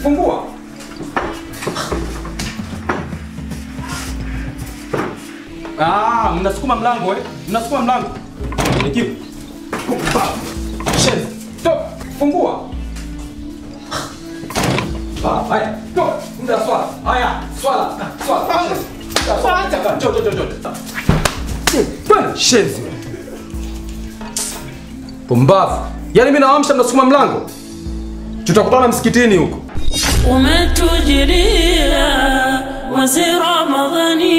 Fungua. Ah, mnasukuma mlango eh? Mnasukuma mlango. Nikiu. Shenzi. Top. Fungua. Ah, haya. Top. Muda swala. Haya, swala. Swala. Swala. Njoo, njoo, njoo. Bwana shenzi. Pumbavu. Yaani mimi naamsha mnasukuma mlango. Tutakutana msikitini huko. Umetujilia mwezi Ramadhani,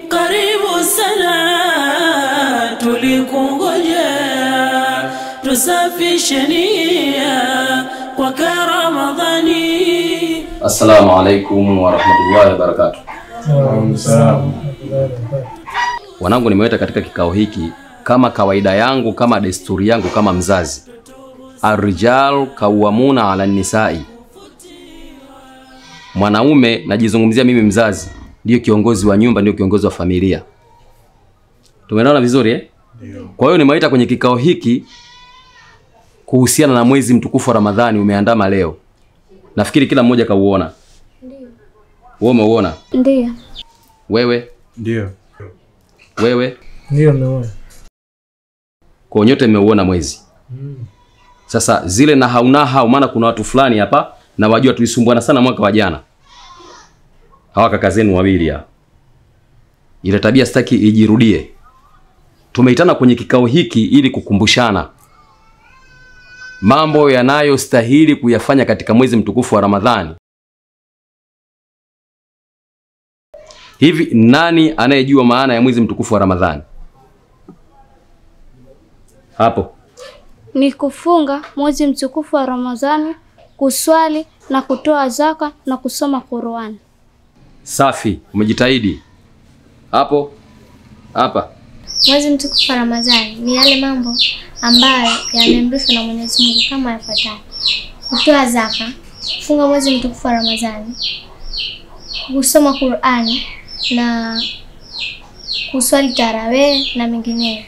karibu sana tulikungojea, tusafishe nia kwa Ramadhani. Assalamu alaikum wa rahmatullahi wa barakatuh. Wanangu, nimeweta katika kikao hiki kama kawaida yangu, kama desturi yangu, kama mzazi. Arrijal kawamuna ala nisai. Mwanaume, najizungumzia mimi mzazi, ndio kiongozi wa nyumba, ndio kiongozi wa familia. Tumeelewana vizuri eh? Ndio. Kwa hiyo nimewaita kwenye kikao hiki kuhusiana na mwezi mtukufu wa Ramadhani umeandama leo. Nafikiri kila mmoja kauona. Ndio. Wewe umeuona? Ndio. Wewe? Ndio. Wewe? Ndio nimeona. Kwa nyote mmeuona mwezi. Sasa zile na hauna, maana kuna watu fulani hapa na wajua tulisumbuana sana mwaka wa jana. Hawa kaka zenu wawili hapa. Ile tabia sitaki ijirudie. Tumeitana kwenye kikao hiki ili kukumbushana mambo yanayostahili kuyafanya katika mwezi mtukufu wa Ramadhani. Hivi nani anayejua maana ya mwezi mtukufu wa Ramadhani? Hapo. Ni kufunga mwezi mtukufu wa Ramadhani, kuswali na kutoa zaka na kusoma Qur'an. Safi, umejitahidi. Hapo. Hapa. Mwezi mtukufu wa Ramadhani ni yale mambo ambayo yameamrishwa na Mwenyezi Mungu kama yafuatayo: kutoa zaka, kufunga mwezi mtukufu wa Ramadhani, kusoma Qur'an na kuswali tarawih na mengineyo.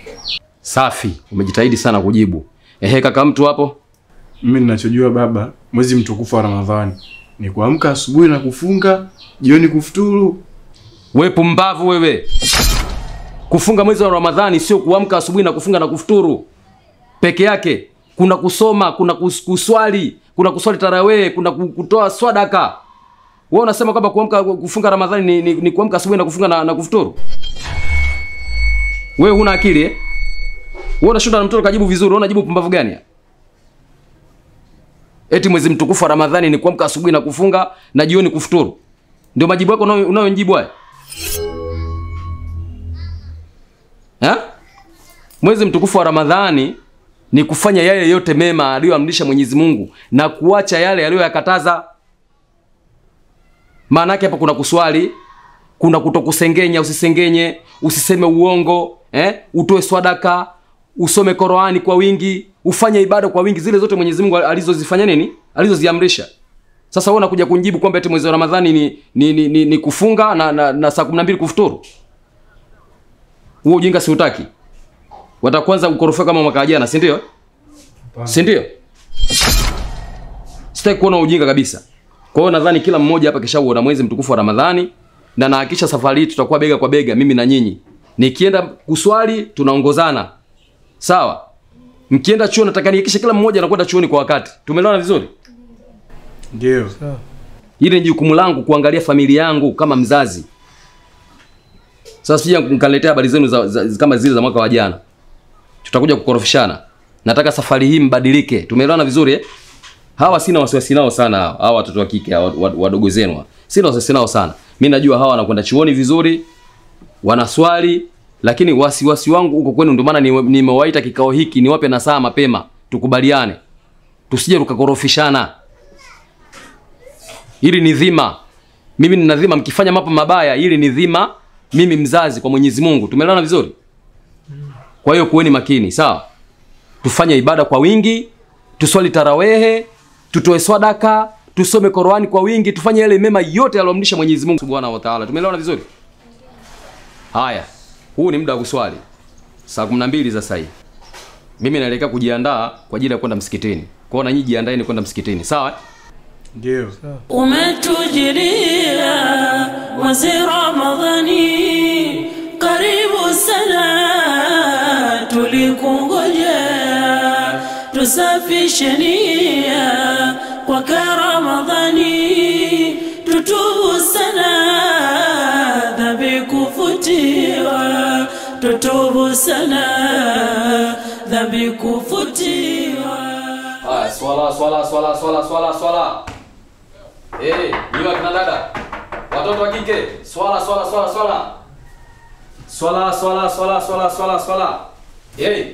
Safi, umejitahidi sana kujibu. Ehe, kaka mtu hapo. Mimi ninachojua baba, mwezi mtukufu wa Ramadhani ni kuamka asubuhi na kufunga, jioni kufuturu. We pumbavu wewe. Kufunga mwezi wa Ramadhani sio kuamka asubuhi na kufunga na kufuturu peke yake. Kuna kusoma, kuna kuswali, kuna kuswali tarawih, kuna kutoa swadaka. Wewe unasema kwamba kuamka kufunga Ramadhani ni kuamka asubuhi na kufunga na kufuturu? Wewe huna akili eh? Wewe unashinda na mtoto kajibu vizuri, wewe unajibu pumbavu gani? Eti mwezi mtukufu wa Ramadhani ni kuamka asubuhi na kufunga na jioni kufuturu. Ndio majibu yako unayonijibu haya? Ha? Mwezi mtukufu wa Ramadhani ni kufanya yale yote mema aliyoamrisha Mwenyezi Mungu na kuacha yale aliyoyakataza. Maana yake hapa kuna kuswali, kuna kutokusengenya, usisengenye, usiseme uongo, utoe swadaka, usome Qur'ani kwa wingi, ufanye ibada kwa wingi, zile zote Mwenyezi Mungu alizozifanya nini? Alizoziamrisha. Sasa wewe unakuja kunijibu kwamba eti mwezi wa Ramadhani ni kufunga na saa 12 kufuturu. Huo ujinga siutaki. Wataanza kukorofea kama mwaka jana, si ndio? Si ndio? Sitaki kuona ujinga kabisa. Kwa hiyo nadhani kila mmoja hapa kishauona mwezi mtukufu wa Ramadhani, na nahakikisha safari hii tutakuwa bega kwa bega mimi na nyinyi. Nikienda kuswali tunaongozana. Sawa? Mkienda chuo nataka nihakikishe kila mmoja anakwenda chuoni kwa wakati. Tumeelewana vizuri? Ndio. Sawa. Hili ni jukumu langu kuangalia familia yangu kama mzazi. Sasa sija mkaniletea habari zenu kama zile za mwaka wa jana. Tutakuja kukorofishana. Nataka safari hii mbadilike. Tumeelewana vizuri eh? Hawa sina wasiwasi nao sana hawa. Hawa watoto wa kike, hawa wadogo zenu. Sina wasiwasi nao sana. Mimi najua hawa wanakwenda chuoni vizuri, wanaswali, lakini wasiwasi wangu uko kwenu, ndio maana nimewaita kikao hiki niwape nasaha mapema. Tukubaliane. Tusije tukakorofishana. Hili ni dhima. Mimi nina dhima, mkifanya mambo mabaya, hili ni dhima mimi mzazi kwa Mwenyezi Mungu. Tumeelewana vizuri? Kwa hiyo kuweni makini, sawa? Tufanye ibada kwa wingi, tuswali tarawehe, tutoe swadaka, tusome Qur'ani kwa wingi, tufanye yale mema yote aliyoamrisha Mwenyezi Mungu Subhanahu wa Ta'ala. Tumeelewana vizuri? Haya, huu ni muda wa kuswali. Saa 12 za sasa. Mimi naelekea kujiandaa kwa ajili ya kwenda msikitini. Kwa hiyo na nyinyi jiandaeni kwenda msikitini, sawa? Ndio. Umetujilia mwezi Ramadhani, karibu sana tulikungojea, tusafishe nia kwa Ramadhani, tutubu sana dhambi kufutiwa, tutubu sana dhambi kufutiwa. Haya, swala swala swala swala swala swala. Eh, niwa kina dada, watoto wa kike, swala swala swala swala. Swala swala swala swala swala swala. Eh.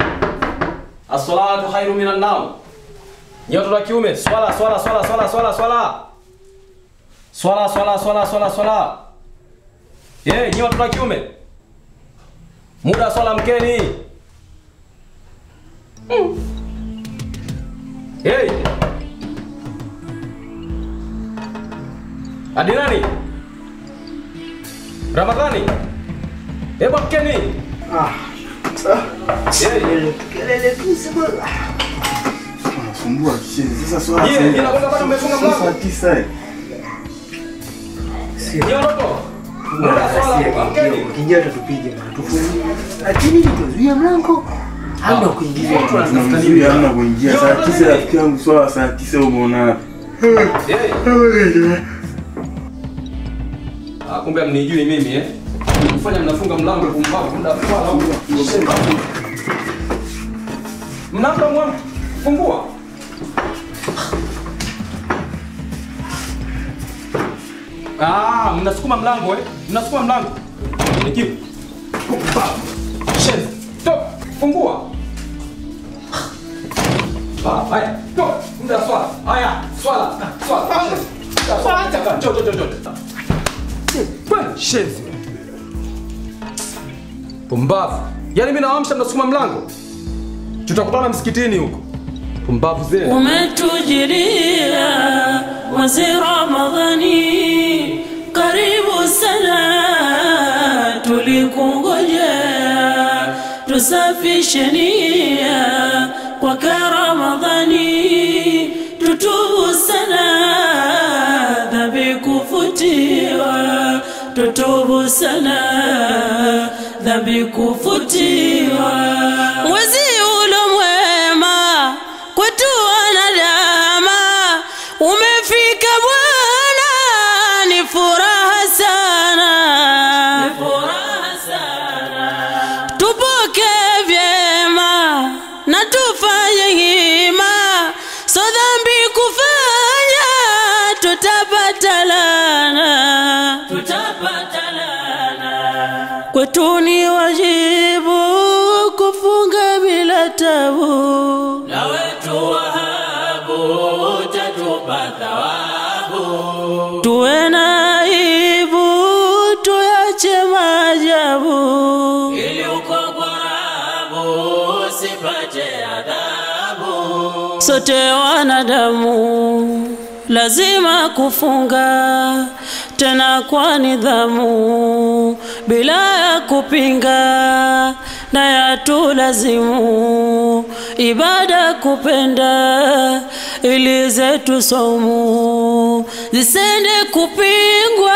As-salatu khairu minan nawm. Ni watoto wa kiume, swala swala swala swala swala swala. Swala swala swala swala swala. Eh, ni watoto wa kiume. Muda swala mkeni. Hey. Adinani. Ramadhani. Hebu mkeni. Ah. Hey. Kelele tu sema. Unasumbua kishenzi. Sasa swala. Yeye, ninakwenda bado umefunga mlango. Saa 9. Sio. Ndio. Muda swala mkeni. Ukija utatupiga na tufungie. Lakini tuzuie mlango. Hamna kuingia. Hamna kuingia. Saa 9 rafiki yangu, swala saa 9 umeona. Ah, kumbe mnijui mimi eh. Mfanya mnafunga mlango kumbavu muda swala huko. Mnaanza mwangu. Fungua. Ah, mnasukuma mlango eh. Mnasukuma mlango. Nikivu. Shenzi. Stop. Fungua. Haya, go. Muda swala. Haya, swala. Swala. Swala. Njoo, njoo, njoo. Kwani shenzi. Pumbavu. Yaani mimi naamsha mnasukuma mlango. Tutakutana msikitini huko. Pumbavu zenu. Umetujilia mwezi Ramadhani, karibu sana tulikungojea, tusafishe nia kwa Ramadhani, tutubu sana dhambi kufutiwa, tutubu sana dhambi kufutiwa. Mwezi ulo mwema kwetu wanadama, umefika Bwana, ni furaha sana, ni furaha sana. Tupoke vyema na tufanye hima, so dhambi kufanya tutapata laana, tutapata laana. Kwetu ni wajibu kufunga bila tabu, na wetu wahabu utatupa thawabu. Tuwe na aibu tuache maajabu, ili uko kwa Rabu usipate adhabu. Sote wanadamu lazima kufunga, tena kwa nidhamu bila ya kupinga, na yatulazimu ibada kupenda, ili zetu saumu zisende kupingwa.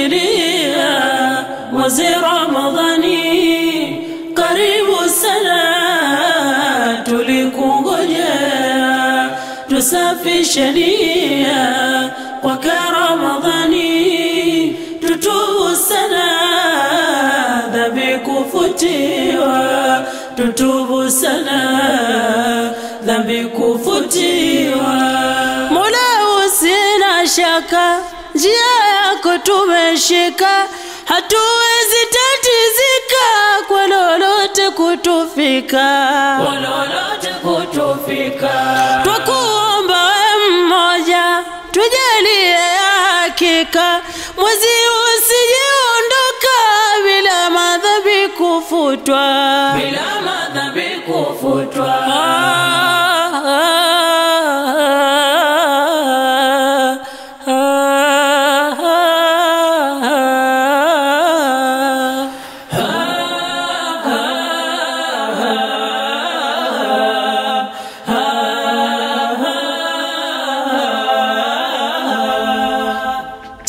Umetujilia mwezi Ramadhani, karibu sana tulikungojea, tusafishe nia kwa Ramadhani, tutubu sana dhambi kufutiwa, tutubu sana dhambi kufutiwa. Mola usina shaka, njia yako tumeshika, hatuwezi tatizika kwa lolote kutufika, kwa lolote kutufika. Twakuomba we mmoja, tujalie hakika, mwezi usije-ondoka bila madhambi kufutwa, bila madhambi kufutwa.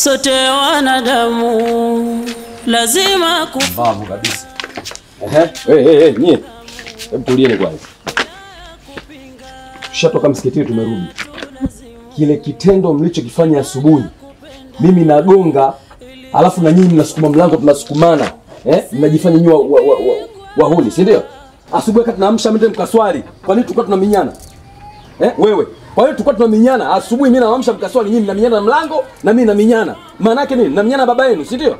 Sote wanadamu lazima kufahamu kabisa. Ehe, hey, nyie. Hebu tulieni kwanza. Tushatoka msikitini tumerudi. Kile kitendo mlichokifanya asubuhi, mimi nagonga, alafu na nyinyi mnasukuma mlango tunasukumana. Mnajifanya nyinyi wahuni, si ndio? Asubuhi wakati tunaamsha mende mkaswali. Kwa nini tulikuwa tunaminyana? Wewe. Kwa hiyo tulikuwa tunaminyana. Asubuhi mimi naamsha mkaswali, nyinyi mnaminyana na mlango na mimi naminyana. Maana yake nini? Naminyana baba yenu, si ndio?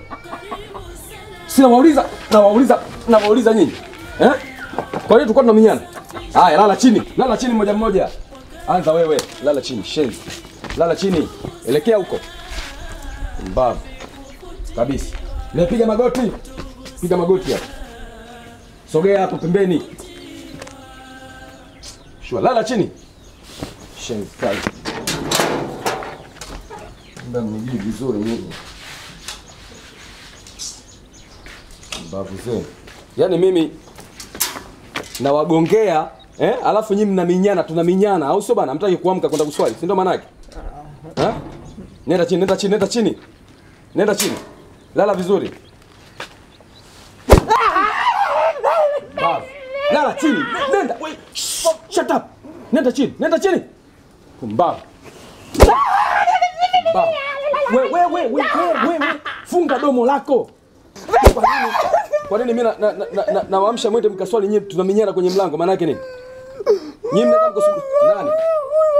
Sina wauliza, na wauliza nyinyi. Kwa hiyo tulikuwa tunaminyana. Haya, lala chini. Lala chini mmoja mmoja. Anza wewe, lala chini, shenzi. Lala chini. Elekea huko. Mbavu. Kabisa. Nipiga magoti. Piga magoti hapo. Sogea hapo pembeni. Shua, lala chini. Shenzi kali. Mbona mnijui vizuri nyinyi. Mbavu zenu. Yaani mimi nawagongea, alafu nyinyi mnaminyana, tunaminyana, au sio bana? Hamtaki kuamka kwenda kuswali, si ndio maana yake? Nenda chini, nenda chini, nenda chini. Nenda chini. Lala vizuri. Mbavu. Lala chini. Nenda. Wait. Shut up. Nenda chini. Nenda chini. Mbavu. Mbavu. We. Funga domo lako. Kwa nini mimi nawaamsha mwende mkaswali, nyinyi tunaminyana kwenye mlango, maana yake nini? Nyinyi mnataka mkasukumana nani?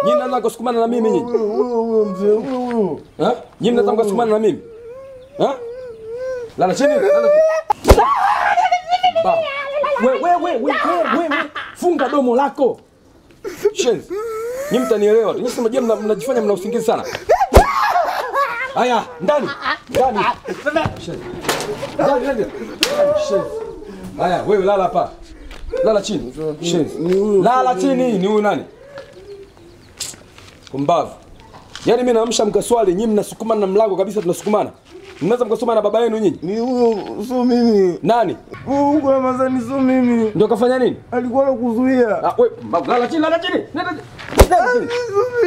Nyinyi mnataka kusukumana na mimi nyinyi? Nyinyi mnataka kusukumana na mimi? Lala chini, lala chini. We. Funga domo lako. Shenzi. Nyinyi mtanielewa. Nyinyi sema je, mnajifanya mna usingizi sana. Haya, ndani. Ndani. Shenzi. Ndani. Shenzi. Haya, wewe lala hapa. Lala chini. Shenzi. Lala chini, ni huyu nani? Kumbavu. Yaani mimi naamsha mkaswali, nyinyi mnasukumana na mlango kabisa tunasukumana. Mnaweza mkasoma na baba yenu nyinyi? Ni huyo, sio mimi. Nani? Huyo Ramadhani sio mimi. Ndio kafanya nini? Alikuwa anakuzuia. Ah, wewe lala chini, lala chini. Nenda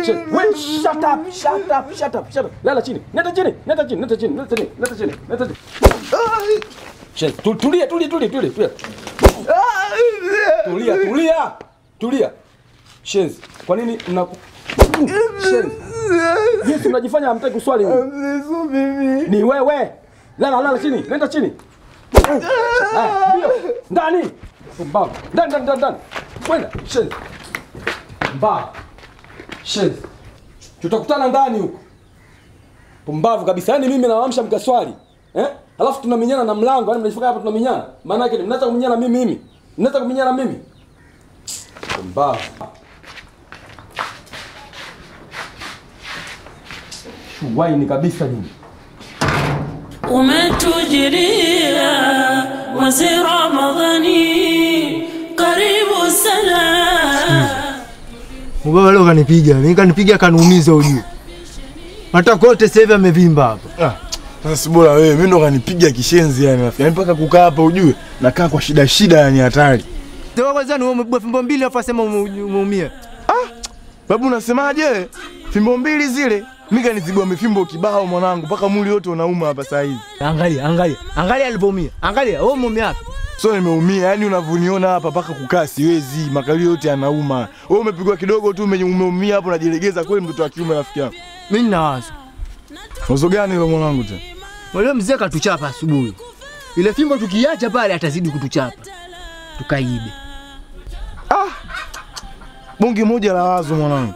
chini. Wait, shut up, shut up, shut up, shut up. Lala chini. Nenda chini, nenda chini, nenda chini, nenda chini, nenda chini, nenda chini. Tulia, tulia, tulia, tulia, tulia. Tulia, tulia. Tulia. Shenzi. Kwa nini mna Shenzi? Jinsi mnajifanya hamtaki kuswali huyu. Ni wewe. Lala lala chini, nenda chini. Mbio. Ndani. Mbavu. Ndani ndani ndani. Kwenda. Shenzi. Mbavu. Shenzi. Tutakutana ndani huko. Pumbavu kabisa. Yaani mimi nawaamsha mkaswali. Alafu tunaminyana na mlango, yaani mnajifika hapa tunaminyana. Maana yake mnaanza kuminyana mimi. Mnaanza kuminyana mimi. Pumbavu. Waini kabisa nyinyi. Umetujiria mwezi Ramadhani karibu sana. Mbaba leo kanipiga, mimi kanipiga kaniumiza ujue. Matako yote sasa hivi amevimba hapa. Sasa si bora wewe, mimi ndo kanipiga kishenzi yani rafiki. Yaani mpaka kukaa hapa ujue nakaa kwa shida shida yani hatari. Tena kwanza ni wewe umepigwa fimbo mbili afu asema umeumia. Babu unasemaje? Fimbo mbili zile. Mimi kanizibua mifimbo kibao mwanangu mpaka mwili wote unauma hapa sasa hivi. Angalia, angalia. Angalia alipoumia. Angalia, wewe umeumia wapi? Sio nimeumia, yani unavuniona hapa mpaka kukaa siwezi, makalio yote yanauma. Wewe umepigwa kidogo tu umeumia hapo unajilegeza kweli mtoto wa kiume rafiki yangu. Mimi nina wazo. Wazo gani hilo mwanangu tena? Wale mzee katuchapa asubuhi. Ile fimbo tukiacha pale atazidi kutuchapa. Tukaibe. Bonge moja la wazo mwanangu.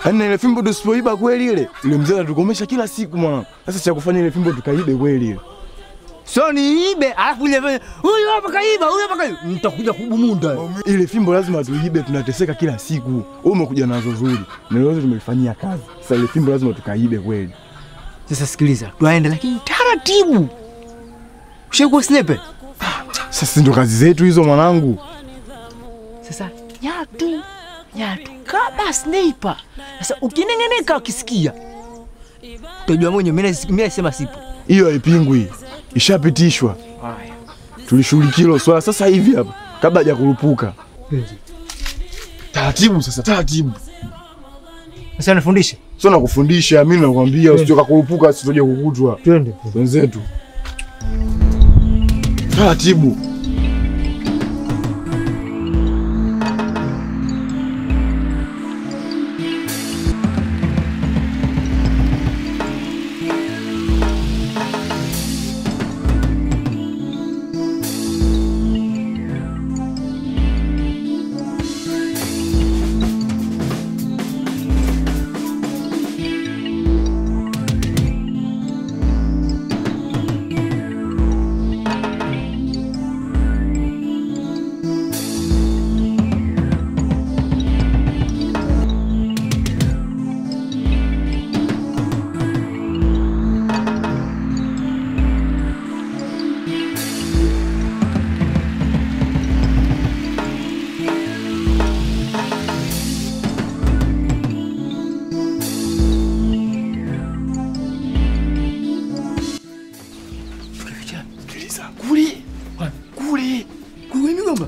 Yaani ile fimbo tusipoiba kweli ile, ile mzee anatukomesha kila siku mwanangu. Sasa cha kufanya ile fimbo tukaibe kweli ile. Sio niibe, alafu ile huyu hapa kaiba, huyu hapa kaiba. Nitakuja kubumunda. Ile fimbo lazima tuibe, tunateseka kila siku. Wewe umekuja nazo zuri. Na leo tumelifanyia kazi. Sasa ile fimbo lazima tukaibe kweli. Sasa sikiliza, tuaende lakini taratibu. Ushakuwa sniper? Sasa ndio kazi zetu hizo mwanangu. Sasa nyatu nyatu kama sniper. Sasa ukinengeneka ukisikia utajua mwenyewe. Mimi nasema sipo. Hiyo haipingwi. Ishapitishwa. Haya. Tulishughulikia hilo swala sasa hivi hapa kabla hajakurupuka. Taratibu sasa, taratibu. Sasa nifundishe. Sio nakufundisha mimi, nakwambia usije kukurupuka, usije kukutwa. Twende. Wenzetu. Taratibu.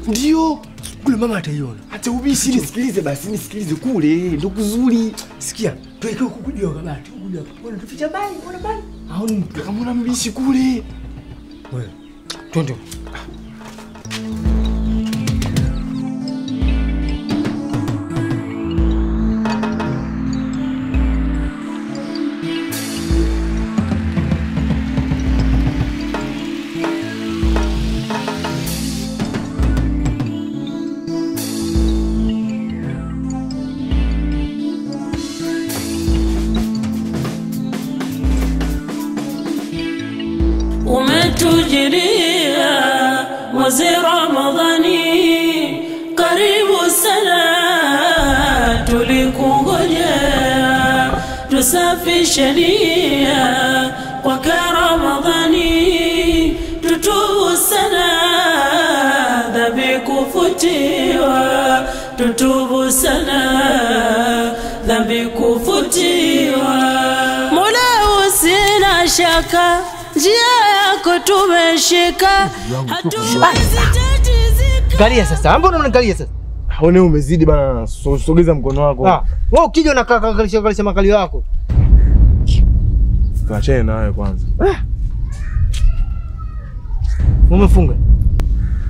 Ndio. Kule mama ataiona. Acha ubishi, nisikilize basi, nisikilize kule ndo kuzuri. Sikia, tuweke huku kujua kabati, huku kujua. Wewe tuficha mbali, unaona mbali? Haoni mtu. Kama una mbishi kule. Wewe. Twende. Umetujilia mwezi Ramadhani, karibu sana tulikungojea, tusafishe nia kwa Ramadhani, tutubu sana dhambi kufutiwa, tutubu sana dhambi kufutiwa. Mola usina shaka, njia yako tumeshika, hatuwezi tatizika. Kalia sasa, mbona unanikalia sasa? Haone umezidi bana, sogeza mkono wako. Ah, wewe ukija unakalisha kalisha makalio yako. Tuachane nayo kwanza. Umefunga?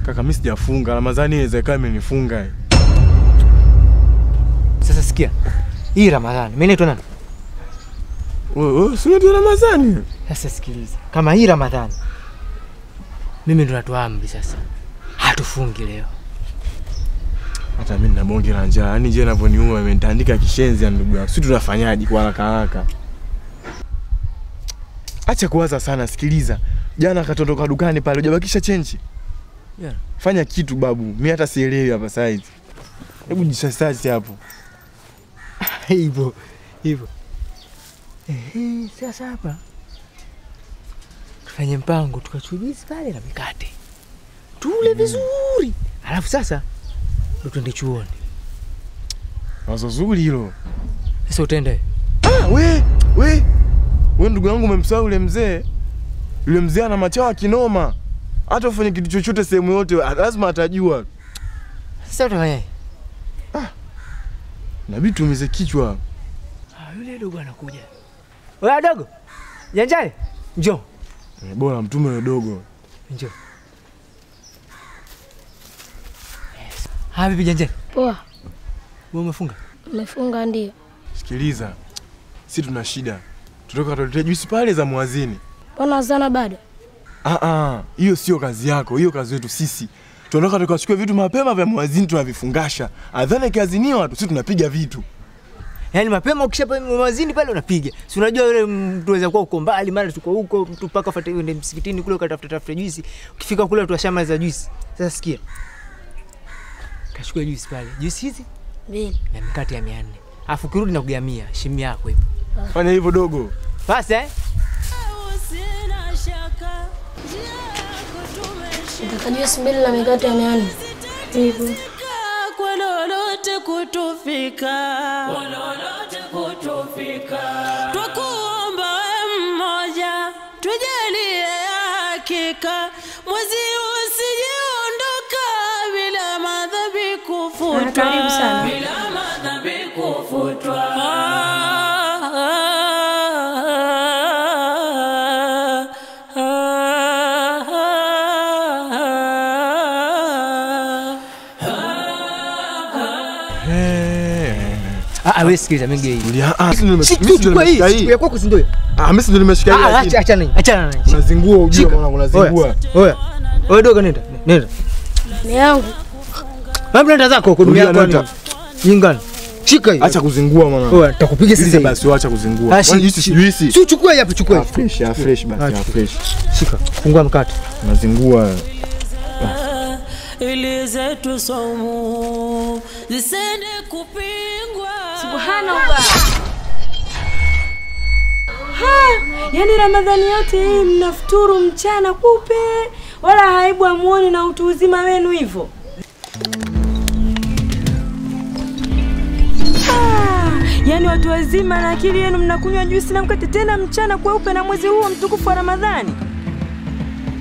Kaka mimi sijafunga, Ramadhani inaweza imenifunga. Sasa sikia. Hii Ramadhani, mimi naitwa nani? Wewe si ndio Ramadhani? Sasa sikiliza. Kama hii Ramadhani mimi ndo natoa amri sasa. Hatufungi leo. Hata mimi nina bonge la njaa. Yaani je ninavyoniuma imenitandika kishenzi ya ndugu yangu. Sisi tunafanyaje kwa haraka haraka? Acha kuwaza sana, sikiliza. Jana katotoka dukani pale, hujabakisha chenji. Yeah. Fanya kitu babu. Mimi hata sielewi hapa saizi. Hebu jisasasi hapo. Hivyo, hivyo. Sasa hapa tufanye mpango tukachubizi pale na mikate. Tule vizuri. Alafu sasa ndo twende chuoni. Wazo zuri hilo. Sasa utende. Ah, we ndugu yangu umemsahau yule mzee. Yule mzee ana machawa kinoma. Hata ufanye kitu chochote sehemu yote lazima atajua. Sasa utafanyaje? Ah. Inabidi tuumize kichwa. Ah, yule dogo anakuja. Wewe dogo. Janjale, njoo. Bora mtume yule dogo. Njoo. Yes. Ha, vipi Janjale? Poa. Wewe umefunga? Nimefunga ndio. Sikiliza. Sisi tuna shida. Tutoka tuletee juisi pale za muazini. Mbona zana bado? Ah, hiyo sio kazi yako, hiyo kazi yetu sisi. Tunataka tukachukue vitu mapema vya muazini tunavifungasha. Adhana ikiaziniwa tu sisi tunapiga vitu. Yaani mapema ukishapa muazini pale unapiga. Si unajua yule mtu anaweza kuwa uko mbali, mara tuko huko, mtu paka ufuate uende msikitini kule ukatafuta tafuta juisi. Ukifika kule tuashamaliza juisi. Sasa sikia. Kachukua juisi pale. Juisi hizi? Mbili. Na mikate ya 400. Alafu kirudi na kugamia shimu yako ipo. Fanya hivyo dogo. Basi eh? Nataka juisi mbili na mikate ya 400. Hivyo. Kwa lolote kutufika, kwa lolote kutufika, twakuomba we mmoja, tujalie hakika, mwezi usijiondoka bila madhambi kufutwa, bila madhambi kufutwa. Ah, wewe sikiliza mimi hii. Ah, mimi hii. Ya kwako si ndio? Ah, mimi si ndio nimeshika hii. Ah, acha nini? Achana nani. Unazingua ujue mwanangu, unazingua. Oya. Oya dogo nenda. Nenda. Ni yangu. Wewe nenda zako huko dunia yako. Nyingana. Shika hii. Acha kuzingua mwanangu. Oya, nitakupiga sasa. Basi acha kuzingua. Kwani juisi juisi. Si uchukue hapa, chukue. Fresh, fresh basi, fresh. Shika. Fungua mkate. Unazingua. Ili zetu somo zisende kupingwa. Subhanallah. Ha, yani Ramadhani yote hii mnafuturu mchana kupe, wala haibu amuoni na utu uzima wenu hivyo. Yani watu wazima na akili yenu mnakunywa juisi na mkate tena mchana kweupe na mwezi huo mtukufu wa Ramadhani.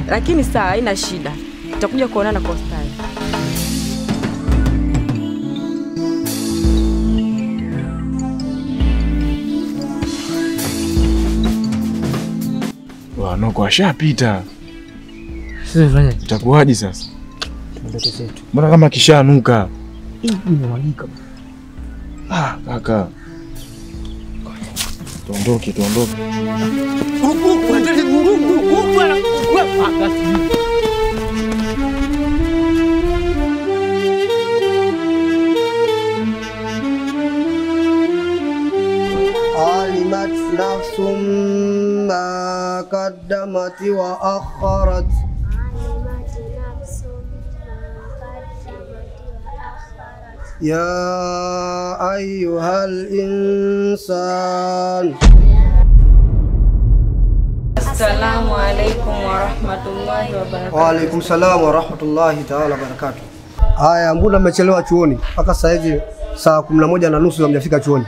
Lakini sawa, haina shida. Tutakuja kuonana kwa ustadi. Wanoko ashapita. Sasa fanya. Itakuwaje sasa? Ndoto zetu. Mbona kama kishanuka? Hii imemwagika. Ah, kaka. Tuondoke, tuondoke. Alimat nafsum ma qaddamat wa akharat. Ya ayyuhal insan. Assalamu alaikum warahmatullahi wabarakatuh. Wa alaikum salam warahmatullahi ta'ala wabarakatuh. Haya, mbona mmechelewa chuoni? Mpaka sasa hivi saa 11:30 hamjafika chuoni.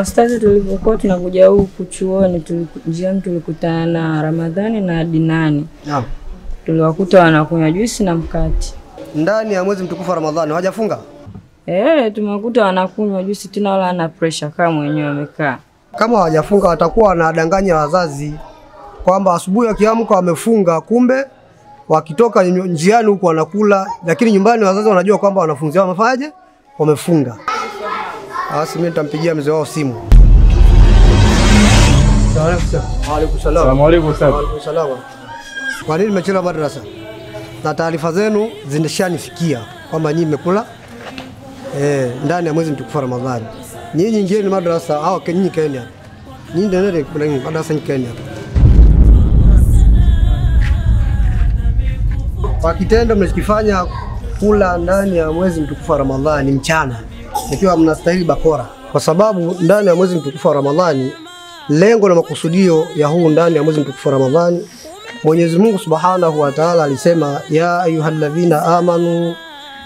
Ustazi, tulipokuwa tunakuja huku chuoni njiani tulikutana na Ramadhani na Adinani. Naam. Tuliwakuta wanakunywa juisi na mkate. Ndani ya mwezi mtukufu wa Ramadhani hawajafunga? Tumekuta wanakunywa juisi tena wala ana pressure kama mwenyewe amekaa. Kama hawajafunga watakuwa wanadanganya wazazi kwamba asubuhi wakiamka wamefunga, kumbe wakitoka njiani huko wanakula, lakini nyumbani wazazi wanajua kwamba wanafunzi wao wamefanyaje? Wamefunga. Basi mimi nitampigia mzee wao simu. Salamu alaykum. Salamu alaykum. Wa alaykum salaam. Kwa nini mmechelewa madrasa? Na taarifa zenu zimeshanifikia kwamba nyinyi mmekula ndani ya mwezi mtukufu wa Ramadhani. Nyinyi ingieni madrasa au nyinyi kaeni hapa. Nyinyi ndio kuna madrasa nyinyi kaeni hapa. Kwa kitendo mlichokifanya kula ndani ya mwezi mtukufu wa Ramadhani mchana, ikiwa mnastahili bakora, kwa sababu ndani ya mwezi mtukufu wa Ramadhani lengo na makusudio ya huu ndani ya mwezi mtukufu wa Ramadhani, Mwenyezi Mungu Subhanahu wa Ta'ala alisema ya ayyuhalladhina amanu,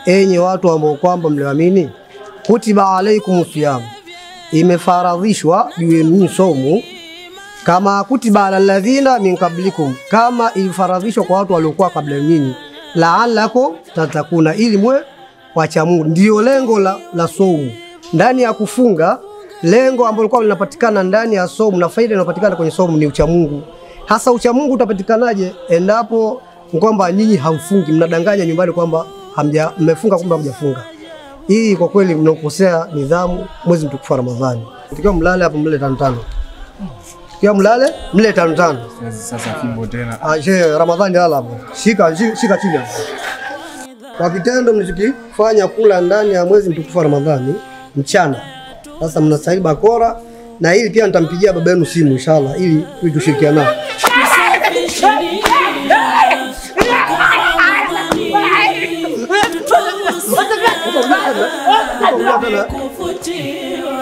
enyi watu ambao kwamba mlioamini, kutiba alaykum siyam, imefaradhishwa juu yenu somu, kama kutiba alalladhina min qablikum, kama ilifaradhishwa kwa watu waliokuwa kabla nyinyi, la'allakum tatakuna, ili mwe wacha Mungu. Ndio lengo la somu. Ndani ya kufunga, lengo ambalo kwa linapatikana ndani ya somu na faida inayopatikana kwenye somu ni ucha Mungu. Hasa ucha Mungu utapatikanaje endapo kwamba nyinyi hamfungi, mnadanganya nyumbani kwamba mmefunga kumbe hamjafunga? Hii kwa kweli mnakosea nidhamu mwezi mtukufu wa Ramadhani. Tukiwa mlale hapo mle 5-5. Tukiwa mlale mle 5-5. Sasa fimbo tena. Ah, Ramadhani lala hapo. Shika shika chini hapo. Kwa kitendo mlichokifanya kula ndani ya mwezi mtukufu wa Ramadhani mchana, sasa mnastahili bakora, na hili pia nitampigia baba yenu simu inshallah ili tushirikiane.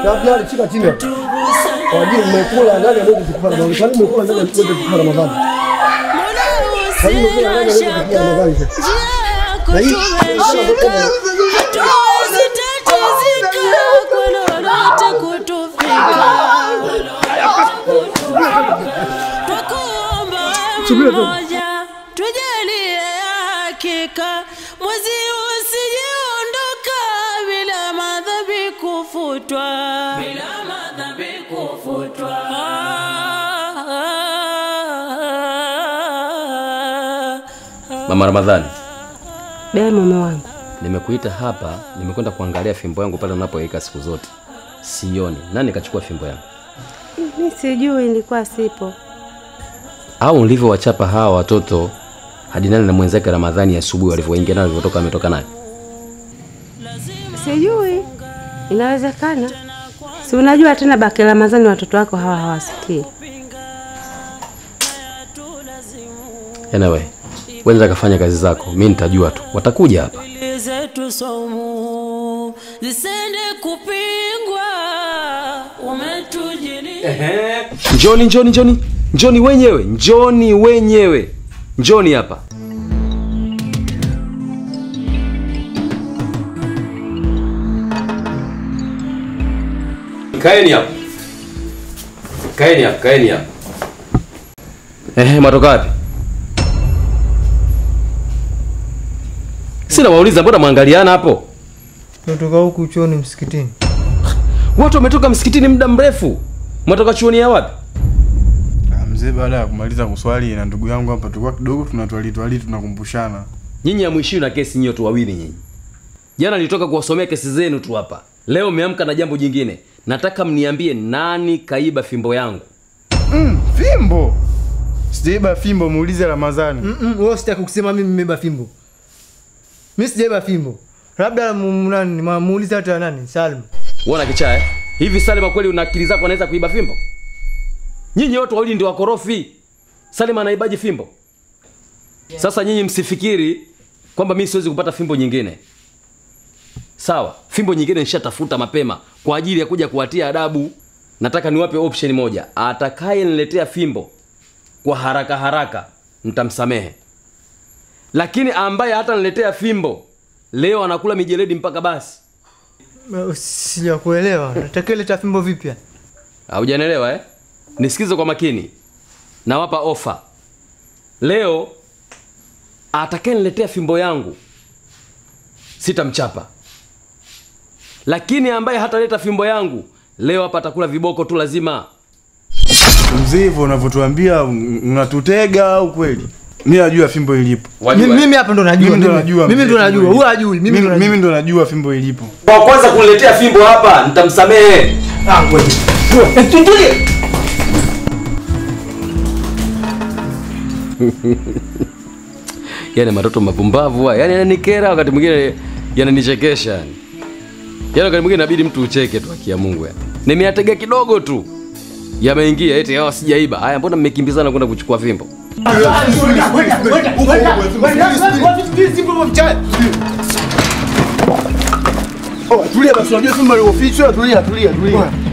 Daftari chika chini. Kwa ajili mmekula ndani ya mwezi mtukufu wa Ramadhani. Kwa nini mmekula ndani ya mwezi mtukufu wa Ramadhani? Kwa nini mmekula ndani ya mwezi mtukufu wa Ramadhani? Na hii tujalie hakika mwezi usijiondoka bila madhambi kufutwa, bila madhambi kufutwa. Mama Ramadhani. Bea mume wangu, nimekuita hapa, nimekwenda kuangalia fimbo yangu pale unapoweka siku zote. Sioni. Nani kachukua fimbo yangu? Mimi sijui, nilikuwa sipo. Au nilivyowachapa hawa watoto hadi nani na mwenzake Ramadhani asubuhi walivyoingia na walivyotoka ametoka naye? Sijui. Inawezekana. Si unajua tena baki Ramadhani watoto wako hawa hawasikii. Anyway, wewe kafanya kazi zako, mimi nitajua tu. Watakuja hapa. Njoni, njoni, njoni. Njoni wenyewe, njoni wenyewe. Njoni hapa. Kaeni hapa. Kaeni hapa, kaeni hapa. Matoka wapi? Sina wauliza, mbona muangaliana hapo? Kutoka huku chuoni msikitini. Watu wametoka msikitini muda mrefu. Matoka chuoni ya wapi? Mzee baada ya kumaliza kuswali na ndugu yangu hapa tulikuwa kidogo tunatwali tunakumbushana. Nyinyi hamwishiwi na kesi nyinyi tu wawili nyinyi. Jana nilitoka kuwasomea kesi zenu tu hapa. Leo mmeamka na jambo jingine. Nataka mniambie nani kaiba fimbo yangu? Fimbo? Sijaiba fimbo, muulize Ramadhani. Wewe sitaki kusema mimi nimeiba fimbo. Mimi sijaiba fimbo. Labda nani muulize hata nani? Salma. Unaona kichaa eh? Hivi Salma kweli una akili zako anaweza kuiba fimbo? Nyinyi watu wawili ndio wakorofi. Salma anaibaje fimbo? Sasa nyinyi msifikiri kwamba mimi siwezi kupata fimbo nyingine. Sawa, fimbo nyingine nishatafuta mapema kwa ajili ya kuja kuwatia adabu. Nataka niwape option moja. Atakayeniletea fimbo kwa haraka haraka nitamsamehe. Lakini ambaye hata niletea fimbo leo anakula mijeledi mpaka basi. Sijakuelewa. Nataka fimbo vipi? Hujanielewa eh? Nisikize kwa makini. Nawapa ofa. Leo atakayeniletea fimbo yangu sitamchapa. Lakini ambaye hataleta fimbo yangu leo hapa atakula viboko tu lazima. Mzee hivyo unavyotuambia unatutega au kweli? Mimi najua fimbo ilipo. Mimi hapa ndo najua. Mimi ndo najua. Huyu hajui. Mimi ndo najua fimbo ilipo. Kwa kwanza kuniletea fimbo hapa nitamsamehe. Ah ngoja. Tutulie. Yaani matoto mapumbavu haya. Yaani yananikera wakati mwingine yananichekesha yani. Yaani wakati mwingine inabidi mtu ucheke tu haki ya Mungu yani. Nimeatega kidogo tu. Yameingia eti hawa sijaiba. Haya mbona mmekimbizana kwenda kuchukua fimbo? Oh, tulia basi, unajua fimbo iliyofichwa, tulia.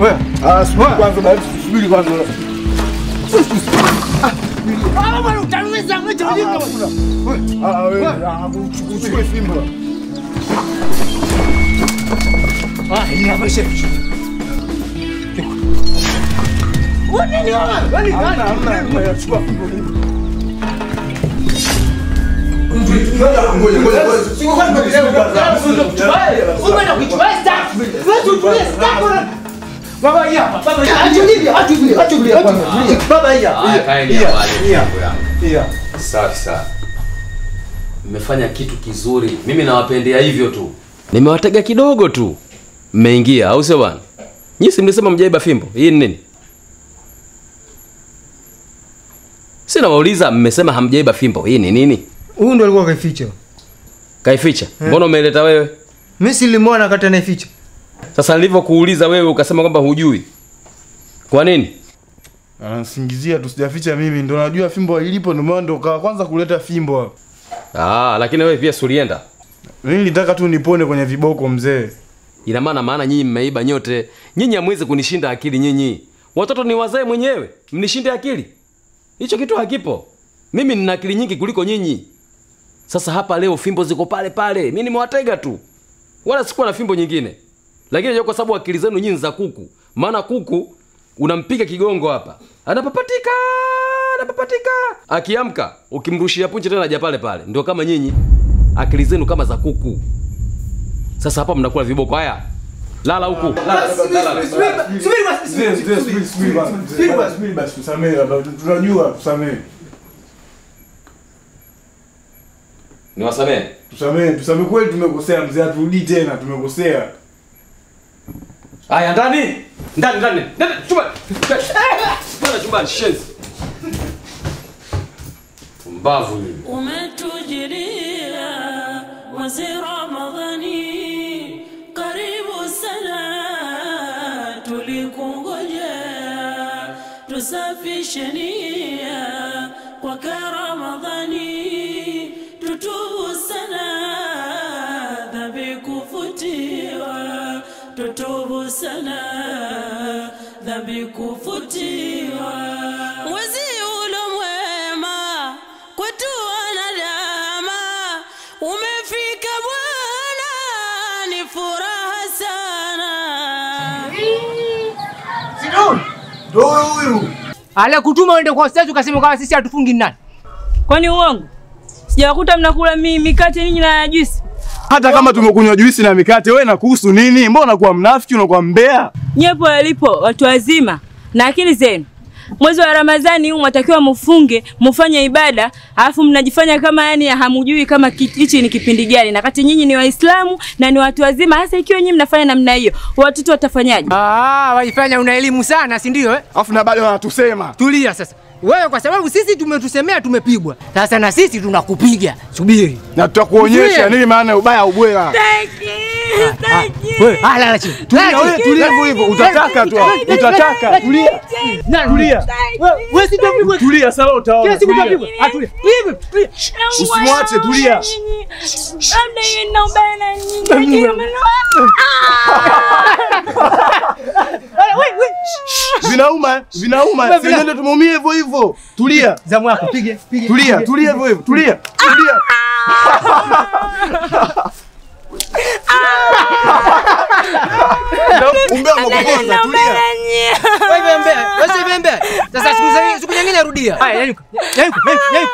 Wewe. Ah, subiri kwanza basi, subiri kwanza. Ah, bwana utaniweza mmoja ujinga. Ah, wewe, uchukue fimbo. Ah, hii hapa chef. Wewe ni wewe? Wewe ni nani? Hamna, chukua fimbo. Safi sana. Mmefanya kitu kizuri. Mimi nawapendea hivyo tu. Nimewatega kidogo tu. Mmeingia, au sio bwana? Nyinyi si mlisema mjaiba fimbo? Hii ni nini? Sina wauliza, mmesema hamjaiba fimbo. Hii ni nini? Huyu ndo alikuwa kaificha. Kaificha? Mbona umeleta wewe? Mimi silimwona wakati anaificha. Sasa nilivyokuuliza wewe ukasema kwamba hujui. Kwa nini? Anasingizia tu, sijaficha mimi, ndo najua fimbo ilipo, ndo maana ndo kawa kwanza kuleta fimbo hapa. Ah, lakini wewe pia sulienda. Mimi nilitaka tu nipone kwenye viboko mzee. Ina maana nyinyi mmeiba nyote. Nyinyi hamwezi kunishinda akili nyinyi. Watoto ni wazee mwenyewe, mnishinde akili. Hicho kitu hakipo. Mimi nina akili nyingi kuliko nyinyi. Sasa hapa leo fimbo ziko pale pale. Mimi nimewatega tu. Wala sikuwa na fimbo nyingine. Lakini kwa sababu akili zenu nyinyi za kuku. Maana kuku unampiga kigongo hapa. Anapapatika, anapapatika. Akiamka ukimrushia punje tena haja pale pale. Ndio kama nyinyi. Akili zenu kama za kuku. Sasa hapa mnakula viboko. Haya. Lala huku. Subiri basi, tusamehe, tunajua tusamehe. Niwasamehe? Tusamehe, tusamehe kweli tumekosea mzee, haturudi tena, tumekosea. Haya ndani. Ndani ndani. Ndani chumba. Bwana chumbani shenzi. Mbavu mimi. Umetujilia mwezi Ramadhani, karibu sana tulikungojea, tusafishe nia kwa Ramadhani, tutubu sana dhambi kufutiwa, tutubu sana dhambi kufutiwa. Mwezi ulo mwema kwetu wanadama, umefika Bwana, ni furaha sana. Sidon, ndio huyu. Alikutuma uende kwa ustazi ukasema kama sisi hatufungi nani? Kwani uongo? Sijawakuta mnakula mikate ninyi na juisi. Hata kama tumekunywa juisi na mikate, wewe nakuhusu nini? Mbona unakuwa mnafiki, unakuwa mbea? Nyepo alipo watu wazima na akili zenu. Mwezi wa Ramadhani huu mtakiwa mfunge, mfanye ibada, alafu mnajifanya kama yani hamjui kama hichi ni kipindi gani. Na kati nyinyi ni Waislamu na ni watu wazima, hasa ikiwa nyinyi mnafanya namna hiyo, watoto watafanyaje? Ah, waifanya una elimu sana, si ndio eh? Alafu na bado wanatusema. Tulia sasa. Wewe kwa sababu sisi tumetusemea tumepigwa. Sasa na sisi tunakupiga. Subiri. Na tutakuonyesha nini maana ubaya ubwela. Thank you. Thank you. Wewe lala chini. Tulia wewe, tulia hivyo hivyo. Utataka tu. Utataka. Tulia. Tulia. Wewe si utapigwa. Tulia sasa utaona. Kila siku utapigwa. Ah, tulia. Hivi, tulia. Usimwache, tulia. Labda yeye na ubaya na nyinyi. Wewe. Vinauma, vinauma. Sisi ndio tumeumia hivyo hivyo. Tulia. Zamu yako, pige, pige. Tulia, tulia hivyo hivyo. Tulia. Tulia. Umbea mkokoza, tulia. Wewe mbea, wewe mbea. Sasa siku nyingine rudia. Haya, yanyuka. Yanyuka, yanyuka.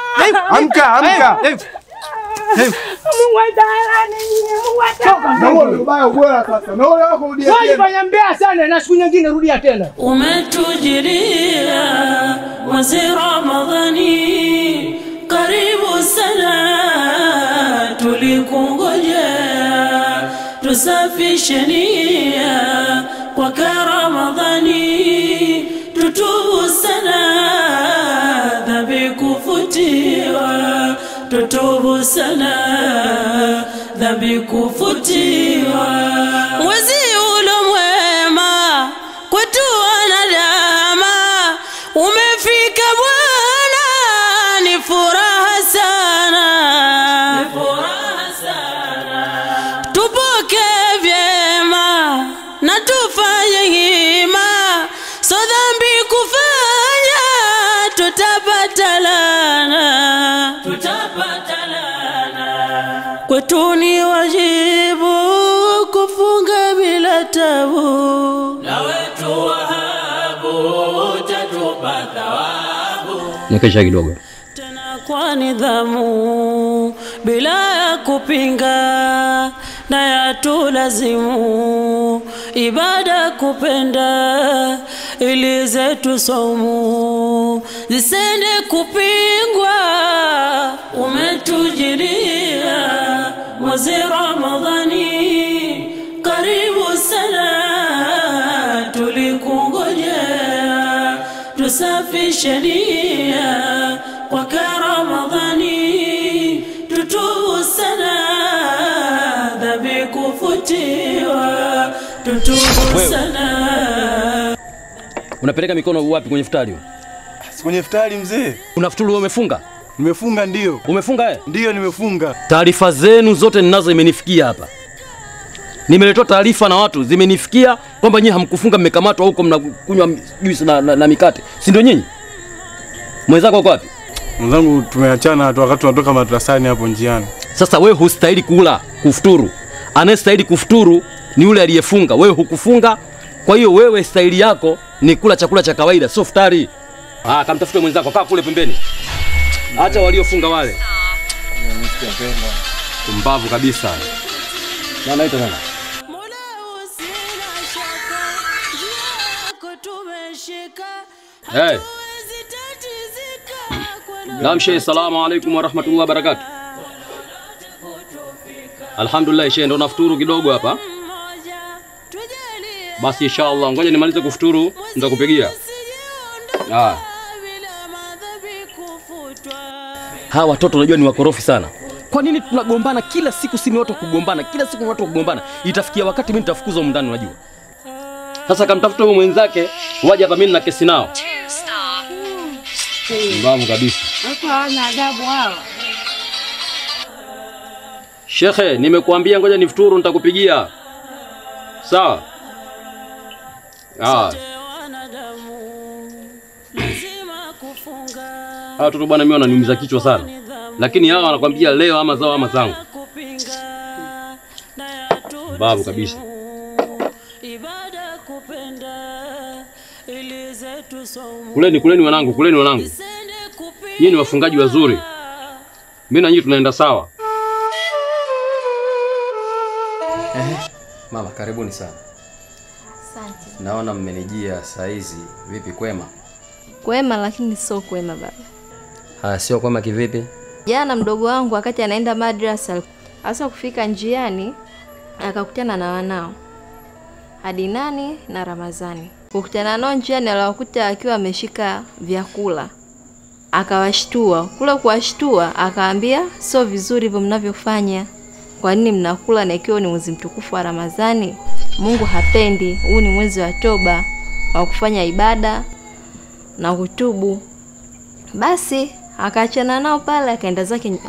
Amka, amka. Mungu atalani, Mungu atalani. Na wewe ubaya ubora sasa. Na wewe wako rudia tena. Wewe fanya mbea sana na siku nyingine rudia tena. Umetujilia mwezi Ramadhani, karibu sana tulikungojea, tusafishe nia kwa Ramadhani, tutubu sana dhambi kufutiwa, tutubu sana dhambi kufutiwa. Mwezi ulo mwema kwetu wanadama, umefika Bwana, ni furaha sana, ni furaha sana. Tupoke vyema na tufanye hima, so dhambi kufanya tutapata laana, tutapata laana. Kwetu ni wajibu kufunga bila tabu, na wetu wahabu utatupa thawabu. Nikesha kidogo. Tena kwa nidhamu bila ya kupinga, na yatulazimu ibada kupenda, ili zetu saumu zisende kupingwa. Umetujilia mwezi Ramadhani, karibu sana tulikungojea, tusafishe nia kwa Ramadhani, tutubu sana dhambi kufutiwa, tutubu sana. Unapeleka mikono wapi kwenye futari? Si kwenye futari mzee. Unafuturu wewe umefunga? Nimefunga ndio. Umefunga eh? Ndio nimefunga. Taarifa zenu zote ninazo imenifikia hapa. Nimeletewa taarifa na watu zimenifikia kwamba nyinyi hamkufunga, mmekamatwa huko mnakunywa juisi na mikate. Si ndio nyinyi? Mwenzako uko wapi? Mwenzangu tumeachana wakati tunatoka madrasani hapo njiani. Sasa wewe hustahili kula, kufuturu. Anayestahili kufuturu ni yule aliyefunga. Wewe hukufunga. Kwa hiyo wewe stahili yako ni kula chakula cha kawaida, sio futari. Ah, kamtafute mwenzako, kaa kule pembeni. Acha waliofunga wale. Kumbavu kabisa. Na naita nani? Hey. Naam shehe, salamu alaikum wa rahmatullahi wa barakatuh. Alhamdulillah shehe, ndo nafuturu kidogo hapa. Basi inshallah ngoja nimalize kufuturu nitakupigia. Ah. Hawa watoto unajua ni wakorofi sana. Kwa nini tunagombana kila siku? Si ni watu kugombana kila siku, watu kugombana. Itafikia wakati mimi nitafukuzwa humu ndani unajua. Sasa kamtafuta huyo mwenzake waje hapa mimi na kesi nao. Mbavu kabisa. Wako hawana adabu hawa. Shekhe, nimekuambia ngoja nifuturu nitakupigia. Sawa? Ah. Hawa watoto bwana mimi wananiumiza kichwa sana. Lakini hawa wanakuambia leo ama zao ama zangu. Babu kabisa. Kuleni, kuleni wanangu, kuleni wanangu. Nyinyi ni wafungaji wazuri. Mimi na nyinyi tunaenda sawa. Mama, karibuni sana. Asante. Naona mmenijia saa hizi, vipi kwema? Kwema lakini sio kwema baba. Haya, sio kwema kivipi? Jana mdogo wangu wakati anaenda madrasa, hasa kufika njiani akakutana na wanao Adinani na Ramazani. Kukutana nao njiani aliwakuta akiwa ameshika vyakula. Akawashtua. Kule kuwashtua akaambia sio vizuri hivyo mnavyofanya. Kwa nini mnakula na ikiwa ni mwezi mtukufu wa Ramadhani? Mungu hapendi. Huu ni mwezi wa toba, wa kufanya ibada na kutubu. Basi akaachana nao pale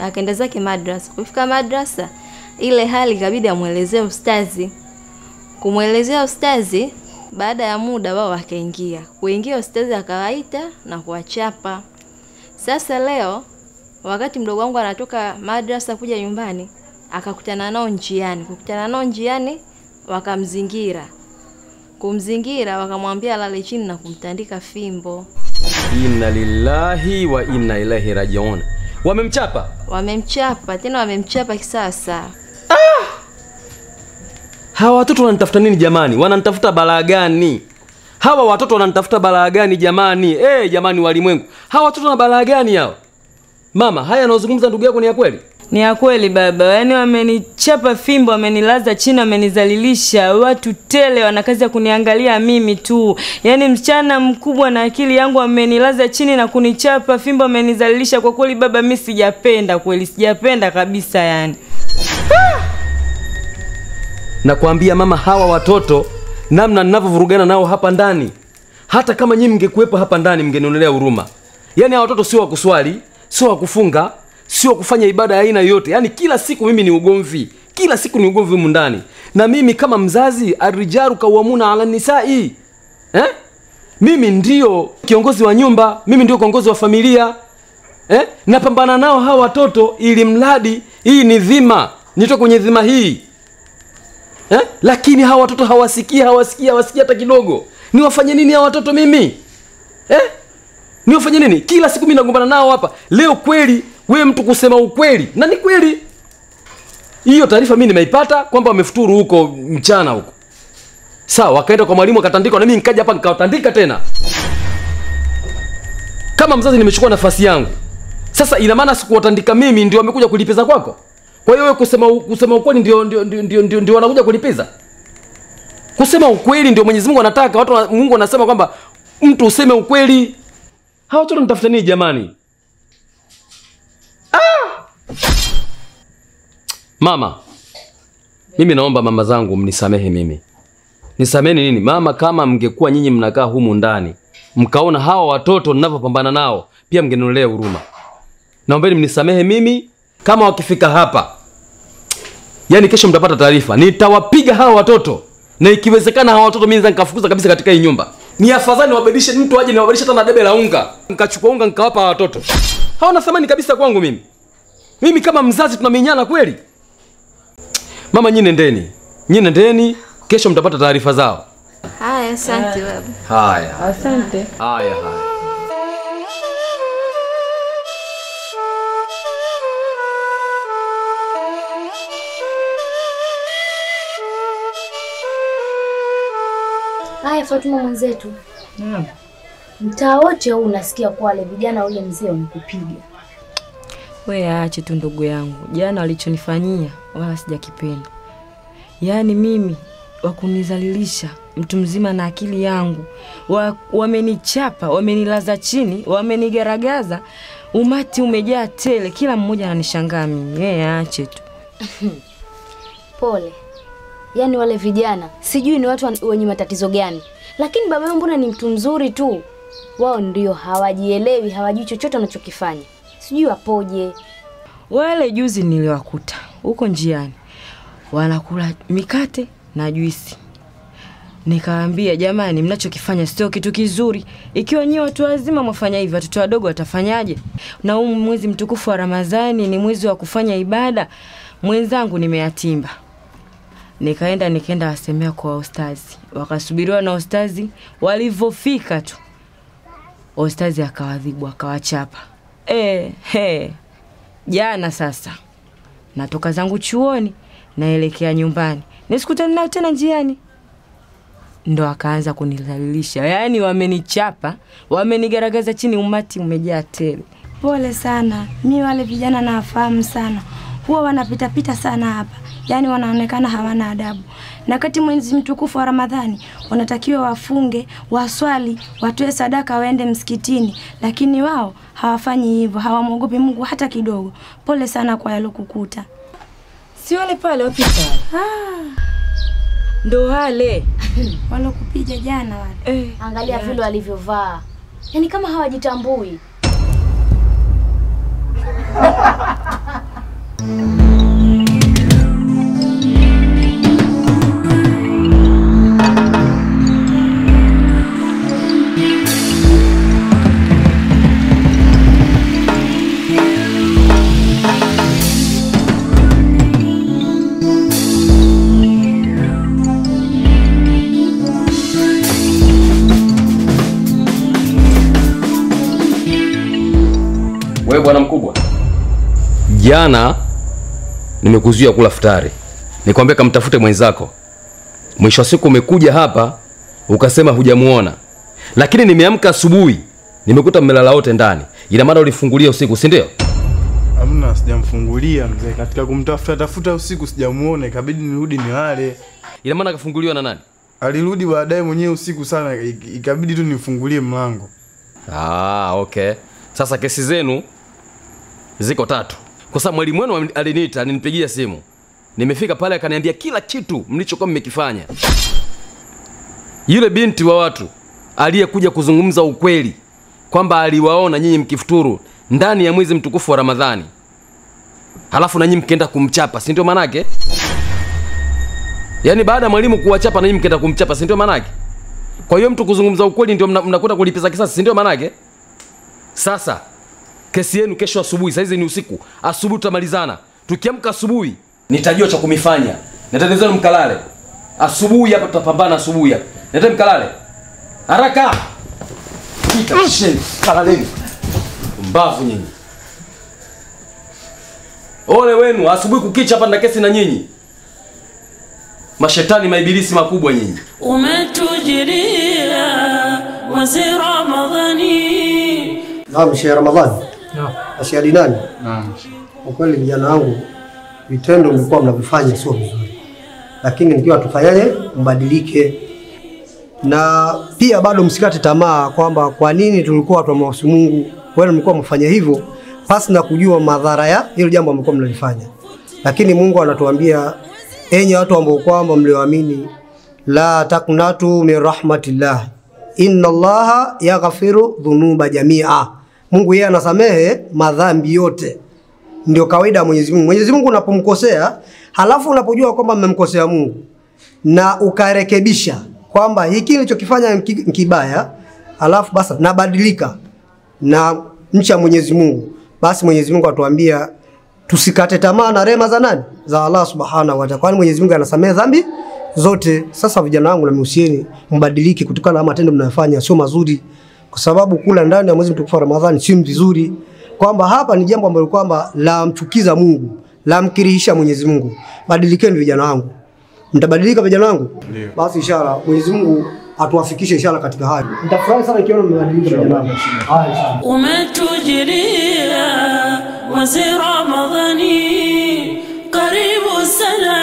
akaenda zake madrasa. Kufika madrasa ile hali ikabidi amuelezee ustazi. Kumuelezea ustazi, baada ya muda wao wakaingia. Kuingia ustazi akawaita na kuwachapa. Sasa leo wakati mdogo wangu anatoka madrasa kuja nyumbani akakutana nao njiani. Kukutana nao njiani wakamzingira. Kumzingira wakamwambia alale chini na kumtandika fimbo. Inna lillahi wa inna ilaihi rajiun. Wamemchapa? Wamemchapa, tena wamemchapa kisasa. Ah! Hawa watoto wananitafuta nini jamani? Wananitafuta balaa gani? Hawa watoto wananitafuta balaa gani jamani? Jamani walimwengu. Hawa watoto wana balaa gani hao? Mama, haya anayozungumza ndugu yako ni ya kweli? Ni ya kweli baba. Yaani wamenichapa fimbo, wamenilaza chini, wamenizalilisha. Watu tele wana kazi ya kuniangalia mimi tu. Yaani msichana mkubwa na akili yangu amenilaza chini na kunichapa fimbo, amenizalilisha. Kwa kweli baba mimi sijapenda kweli, sijapenda kabisa yani. Nakwambia mama, hawa watoto namna ninavyovurugana nao hapa ndani, hata kama nyinyi mngekuepo hapa ndani mngenionelea huruma. Yaani hawa watoto sio wa kuswali, sio wa kufunga, sio kufanya ibada ya aina yoyote. Yaani kila siku mimi ni ugomvi. Kila siku ni ugomvi humu ndani. Na mimi kama mzazi, arrijaru kawamuna ala nisai. Mimi ndio kiongozi wa nyumba, mimi ndio kiongozi wa familia. Napambana nao hawa watoto ili mradi hii ni dhima, nitoke kwenye dhima hii. Lakini hawa watoto hawasikii, hawasikii, hawasikii hata kidogo. Niwafanye nini hawa watoto mimi? Niwafanye nini? Kila siku mimi nagombana nao hapa. Leo kweli wewe mtu kusema ukweli, na ni kweli. Hiyo taarifa mimi nimeipata kwamba wamefuturu huko mchana huko. Sawa, wakaenda kwa mwalimu akatandikwa, na mimi nikaja hapa nikawatandika tena. Kama mzazi nimechukua nafasi yangu. Sasa ina maana sikuwatandika mimi ndio wamekuja kulipiza kwako? Kwa hiyo wewe kusema ukweli ndio wanakuja kulipiza? Kusema ukweli ndio Mwenyezi Mungu anataka. Watu Mungu anasema kwamba mtu useme ukweli. Hawa watu wanatafuta nini jamani? Mama, mimi naomba mama zangu mnisamehe mimi. Nisamehe nini? Mama, kama mngekuwa nyinyi mnakaa humu ndani, mkaona hawa watoto ninavyopambana nao, pia mngenionelea huruma. Naombeni mnisamehe mimi. Kama wakifika hapa, yaani kesho mtapata taarifa, nitawapiga hawa watoto. Na ikiwezekana hawa watoto mimi nikafukuza kabisa katika hii nyumba. Ni afadhali niwabadilishe mtu aje niwabadilishe hata na debe la unga. Nikachukua unga nikawapa hawa watoto. Hawana thamani kabisa kwangu mimi. Mimi kama mzazi tunamenyana kweli. Mama, nyinyi nendeni. Nyinyi nendeni, kesho mtapata taarifa zao. Haya, asante baba. Haya. Asante. Haya, haya. Haya Fatuma mwenzetu. Naam. Mtaa wote huu unasikia kwa wale vijana ule mzee wamekupiga. Wewe aache tu ndugu yangu. Jana walichonifanyia wala sijakipenda. Yaani mimi wa kunizalilisha mtu mzima na akili yangu. Wamenichapa, wamenilaza chini, wamenigaragaza. Umati umejaa tele, kila mmoja ananishangaa mimi. Yeye aache tu. Pole. Yaani wale vijana sijui ni watu wenye matatizo gani. Lakini baba yangu mbona ni mtu mzuri tu. Wao ndio hawajielewi, hawajui chochote wanachokifanya. Sijui wapoje. Wale juzi niliwakuta huko njiani. Wanakula mikate na juisi. Nikawaambia jamani, mnachokifanya sio kitu kizuri. Ikiwa nyinyi watu wazima mwafanya hivi, watoto wadogo watafanyaje? Na huu mwezi mtukufu wa Ramadhani ni mwezi wa kufanya ibada. Mwenzangu nimeyatimba. Nikaenda wasemea kwa ustazi. Wakasubiriwa na ustazi, walivofika tu ustazi akawadhibu, akawachapa. Jana sasa natoka zangu chuoni naelekea nyumbani. Nisikutane nao tena njiani. Ndo akaanza kunidhalilisha. Yaani wamenichapa, wamenigaragaza chini, umati umejaa tele. Pole sana. Mimi wale vijana nawafahamu sana. Huwa wanapita pita sana hapa. Yaani wanaonekana hawana adabu. Na kati mwezi mtukufu wa Ramadhani wanatakiwa wafunge, waswali, watoe sadaka, waende msikitini, lakini wao hawafanyi hivyo, hawamuogopi Mungu hata kidogo. Pole sana kwa yalokukuta. Si wale pale wapita. Ndo wale walokupiga jana wale. Angalia vile walivyovaa. Yaani kama hawajitambui. Wewe bwana mkubwa, jana nimekuzuia kula futari. Nikwambia kamtafute mwenzako. Mwisho wa siku umekuja hapa ukasema hujamuona. Lakini nimeamka asubuhi, nimekuta mmelala wote ndani. Ina maana ulifungulia usiku, si ndio? Hamna, sijamfungulia mzee. Katika kumtafuta tafuta usiku sijamuona, ikabidi nirudi nilale. Ina maana kafunguliwa na nani? Alirudi baadaye mwenyewe usiku sana, ikabidi tu nifungulie mlango. Okay. Sasa kesi zenu ziko tatu. Kwa sababu mwalimu wenu aliniita, alinipigia simu. Nimefika pale akaniambia kila kitu mlichokuwa mmekifanya. Yule binti wa watu aliyekuja kuzungumza ukweli kwamba aliwaona nyinyi mkifuturu ndani ya mwezi mtukufu wa Ramadhani. Halafu na nyinyi mkienda kumchapa, si ndio manake? Yaani baada ya mwalimu kuwachapa na nyinyi mkienda kumchapa, si ndio manake? Kwa hiyo mtu kuzungumza ukweli ndio mnakwenda kulipiza kisasi, si ndio manake? Sasa kesi yenu kesho asubuhi, saa hizi ni usiku. Asubuhi tutamalizana. Tukiamka asubuhi nitajua cha kumifanya. Nitatezana mkalale. Asubuhi hapa tutapambana asubuhi hapa. Nenda mkalale. Haraka. Pita sheni, kalaleni. Mbavu nyinyi. Ole wenu, asubuhi kukicha hapa na kesi na nyinyi. Mashetani maibilisi makubwa nyinyi. Umetujiria mwezi Ramadhani. Naam, Sheikh Ramadhani. Naam. Sheikh Adinani. Naam. Kwa kweli vijana wangu vitendo mlikuwa mnavifanya sio vizuri. Lakini nikiwa tufanyaje mbadilike. Na pia bado msikate tamaa kwamba kwa nini tulikuwa tumwasi Mungu, wewe mlikuwa mfanya hivyo pasi na kujua madhara ya hilo jambo mlikuwa mnalifanya. Lakini Mungu anatuambia enyi watu ambao kwamba mlioamini, la taqnatu min rahmatillah inna Allaha yaghfiru dhunuba jamia. Mungu yeye anasamehe madhambi yote. Ndio kawaida ya Mwenyezi Mungu. Mwenyezi Mungu unapomkosea, halafu unapojua kwamba mmemkosea Mungu na ukarekebisha kwamba hiki nilichokifanya kibaya, halafu basi nabadilika na mcha Mwenyezi Mungu, basi Mwenyezi Mungu atuambia tusikate tamaa na rehema za nani? Za Allah Subhanahu wa Ta'ala. Kwani Mwenyezi Mungu anasamehe dhambi zote. Sasa vijana wangu namuhusieni mbadilike kutokana na matendo mnayofanya sio mazuri, kwa sababu kula ndani ya mwezi mtukufu wa Ramadhani si vizuri. Kwamba hapa ni jambo ambalo kwamba la mchukiza Mungu, la mkirihisha Mwenyezi Mungu. Badilikeni vijana wangu. Mtabadilika vijana wangu? Ndio. Basi inshallah Mwenyezi Mungu atuwafikishe inshallah katika hayo. Nitafurahi sana nikiona mmebadilika vijana wangu. Haya. Umetujiria mwezi Ramadhani, karibu sana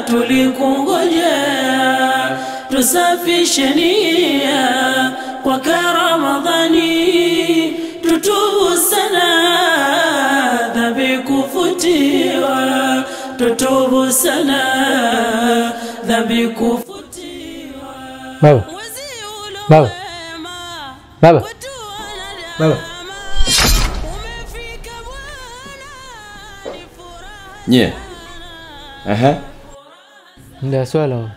tulikungojea. Tusafishe nia kwa Ramadhani, tutubu sana dhambi kufutiwa, tutubu sana dhambi kufutiwa. Baba, baba, baba, baba. Nye. Aha. Muda swala.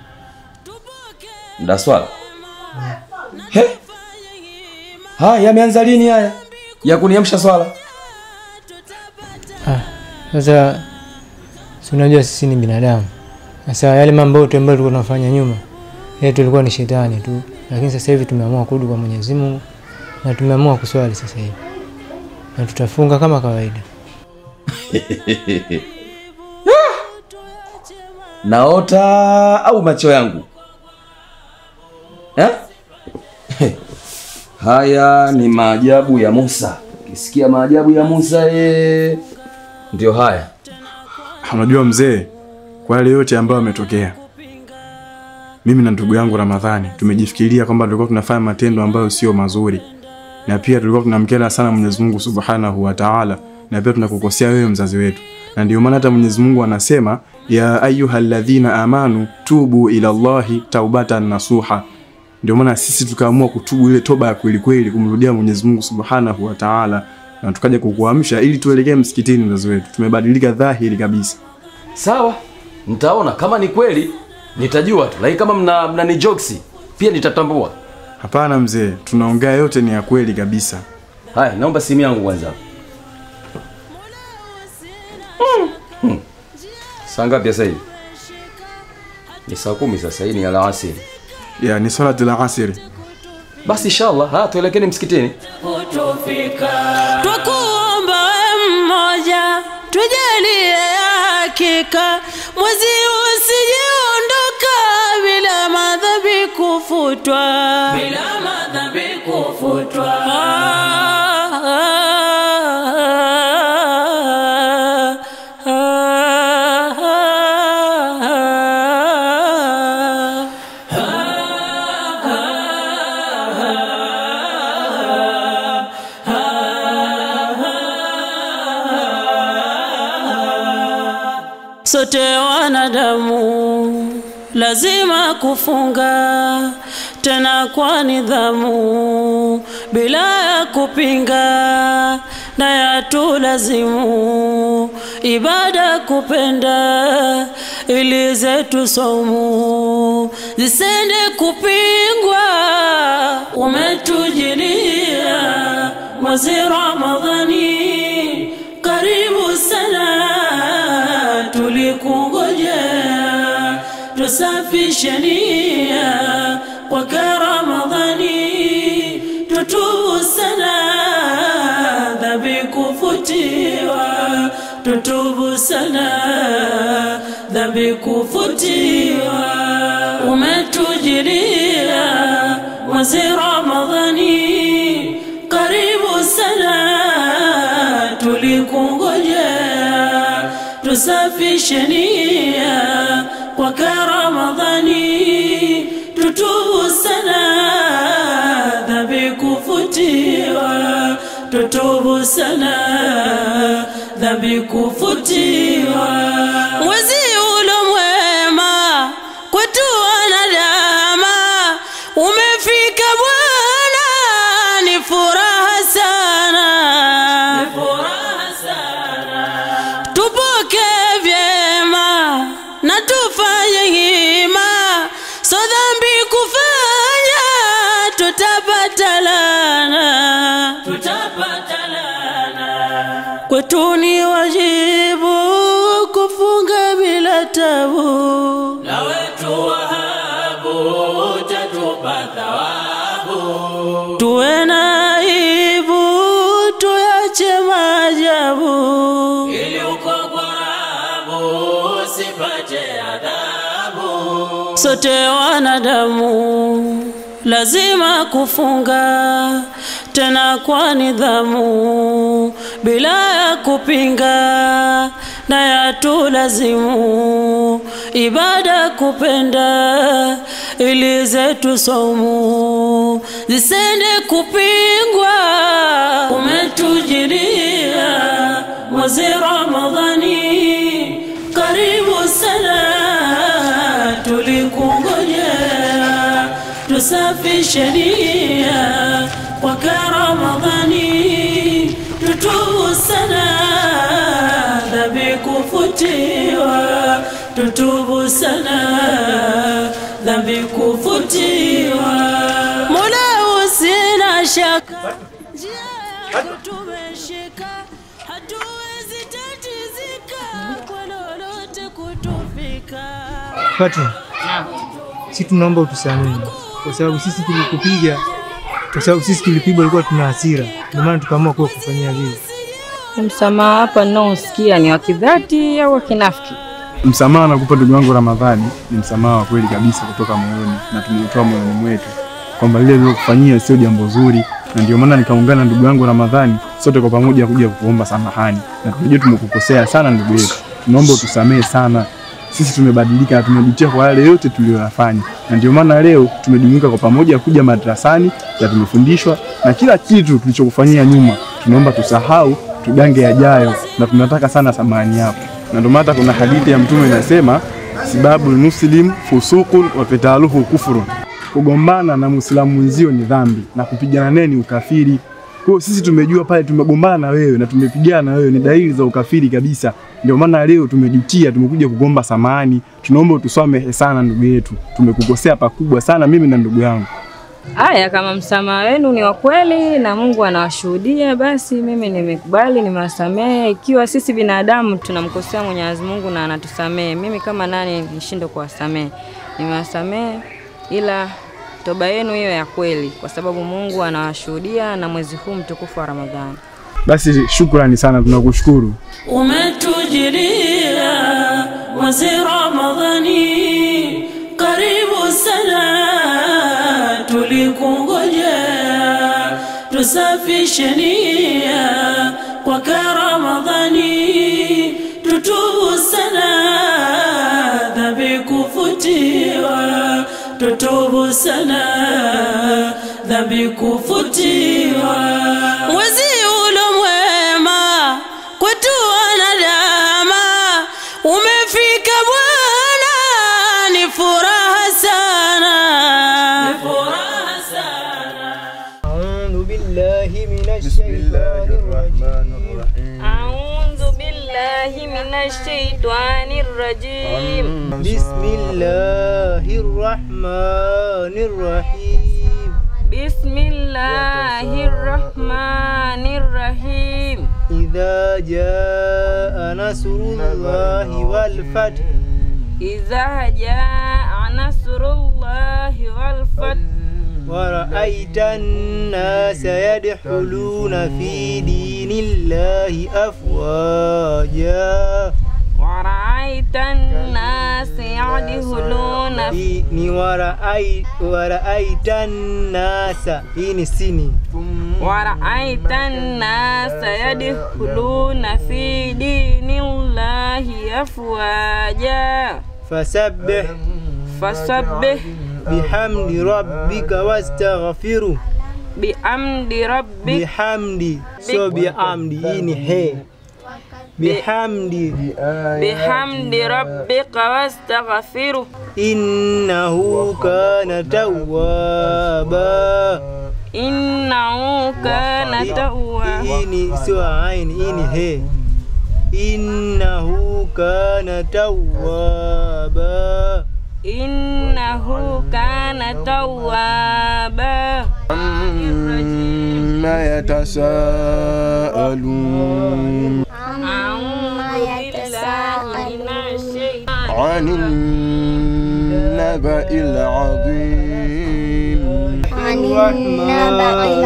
Muda swala. He? Haya yameanza lini haya? Ya kuniamsha swala. Ah, sasa si unajua sisi ni binadamu. Sasa yale mambo yote ambayo tulikuwa tunafanya nyuma, yetu ilikuwa ni shetani tu. Lakini sasa hivi tumeamua kurudi kwa Mwenyezi Mungu na tumeamua kuswali sasa hivi. Na tutafunga kama kawaida. Naota au macho yangu? Eh? Haya ni maajabu ya Musa. Ukisikia maajabu ya Musa ndio haya. Unajua mzee, kwa yale yote ambayo yametokea, mimi na ndugu yangu Ramadhani tumejifikiria kwamba tulikuwa tunafanya matendo ambayo sio mazuri, na pia tulikuwa tunamkera sana Mwenyezi Mungu Subhanahu wa Ta'ala, na pia tunakukosea wewe mzazi wetu. Na ndio maana hata Mwenyezi Mungu anasema ya ayyuhalladhina amanu tubu ila Allahi taubatan nasuha. Ndio maana sisi tukaamua kutubu ile toba ya kweli kweli, kumrudia Mwenyezi Mungu Subhanahu wa Ta'ala, na tukaja kukuamsha ili tuelekee msikitini mzazi wetu. Tumebadilika dhahiri kabisa. Sawa, nitaona kama ni kweli nitajua tu, lakini kama mna ni jokes pia nitatambua. Hapana mzee, tunaongea yote ni ya kweli kabisa. Haya, naomba simu yangu kwanza. Saa ngapi sasa hivi? Ni saa 10 sasa, hii ni alasiri. Ya, ni salatu al-asr. Basi inshallah, haya tuelekeni msikitini. Kutufika. Tukuomba mmoja, tujalie hakika, mwezi usijiondoka bila madhambi kufutwa, bila madhambi kufutwa. Sote wanadamu lazima kufunga, tena kwa nidhamu bila kupinga, na yatulazimu ibada kupenda, ili zetu saumu zisende kupingwa. Umetujilia mwezi Ramadhani, karibu sana tulikungojea, tusafishe nia kwa Ramadhani, tutubu sana dhambi kufutiwa, tutubu sana dhambi kufutiwa. Umetujilia mwezi Ramadhani, karibu sana tulikungojea, tusafishe nia kwa Ramadhani, tutubu sana dhambi kufutiwa, tutubu sana dhambi kufutiwa. Mwezi ulo mwema kwetu wanadama, umefika Bwana, ni furaha sana, ni furaha sana. Tupoke vyema na tufanye hima, so dhambi kufanya tutapata laana, tutapata laana. Kwetu ni wajibu kufunga bila tabu, na wetu wahabu utatupa thawabu. Tuwe na aibu tuache maajabu, ili uko kwa Rabu usipate adhabu. Sote wanadamu lazima kufunga, tena kwa nidhamu bila kupinga, na yatulazimu Ibada kupenda ili zetu saumu zisende kupingwa. Umetujilia mwezi Ramadhani, karibu sana tulikungojea, tusafishe nia kwa Ramadhani, tutubu sana dhambi kufutiwa, tutubu sana dhambi kufutiwa. Mola usina shaka, njia yako tumeshika, hatuwezi tatizika kwa lolote kutufika. Fatma, sisi tunaomba utusamehe kwa sababu sisi tulikupiga, kwa sababu sisi tulipigwa ilikuwa tuna hasira, ndio maana tukaamua kwa kufanyia vile. Msamaha hapa ninaosikia ni wa kidhati au wa kinafiki? Msamaha nakupa ndugu wangu Ramadhani ni msamaha wa kweli kabisa kutoka moyoni, na tumeutoa moyoni mwetu kwamba lile lilokufanyia sio jambo zuri, na ndio maana nikaungana na ndugu yangu Ramadhani sote kwa pamoja kuja kukuomba samahani, na tunajua tumekukosea sana ndugu yetu, tunaomba utusamehe sana. Sisi tumebadilika na tumejutia kwa yale yote tuliyoyafanya, na ndio maana leo tumejumuika kwa pamoja kuja madrasani na tumefundishwa, na kila kitu tulichokufanyia nyuma tunaomba tusahau, tugange yajayo, na tunataka sana samahani yako. Na ndio maana kuna hadithi ya Mtume inasema sibabul muslim fusuqun wa qitaluhu kufrun, kugombana na Muislamu mwenzio ni dhambi na kupigana naye ni ukafiri. Kwa hiyo sisi tumejua pale tumegombana na wewe na tumepigana na wewe ni dalili za ukafiri kabisa. Ndio maana leo tumejutia, tumekuja kugomba samahani. Tunaomba utusamehe sana ndugu yetu. Tumekukosea pakubwa sana mimi na ndugu yangu. Haya, kama msamaha wenu ni wa kweli na Mungu anawashuhudia, basi mimi nimekubali, nimewasamehe. Ikiwa sisi binadamu tunamkosea Mwenyezi Mungu na anatusamehe, mimi kama nani nishinde kuwasamehe? Nimewasamehe, ila toba yenu hiyo ya kweli, kwa sababu Mungu anawashuhudia na mwezi huu mtukufu wa Ramadhani. Basi shukrani sana, tunakushukuru. Umetujilia mwezi Ramadhani, karibu sana tulikungojea, tusafishe nia kwa Ramadhani, tutubu sana dhambi kufutiwa, tutubu sana dhambi kufutiwa. Mwezi ulo mwema kwetu wanadama umefika Bwana, ni furaha sana, ni furaha sana. A'udhu billahi minash shaitanir rajim. A'udhu billahi minash shaitanir rajim. Bismillahirrahmanirrahim. Bismillahirrahmanirrahim. Idha jaa nasrullahi wal fath. Idha jaa nasrullahi wal fath. Wa ra'aita an-nasa yadkhuluna fi dinillahi afwaja. Wa ra'aita an-nasa yadkhuluna fi ni wa ra'aita an-nasa, hii ni sini. Wa ra'aita an-nasa yadkhuluna fi dinillahi afwaja. Fasabbih, fasabbih bihamdi rabbika wastaghfiru. Bihamdi rabbika, bihamdi so bihamdi, hii ni he. Bihamdi, bihamdi rabbika wastaghfiru. Innahu kana tawwaba. Innahu kana tawwaba. Hii ni sio ain, hii ni he. Innahu kana tawwaba. Innahu kana tawwaba. Amma yatasaalun. Amma yatasaalun. Anin naba'il adhim. Anin naba'il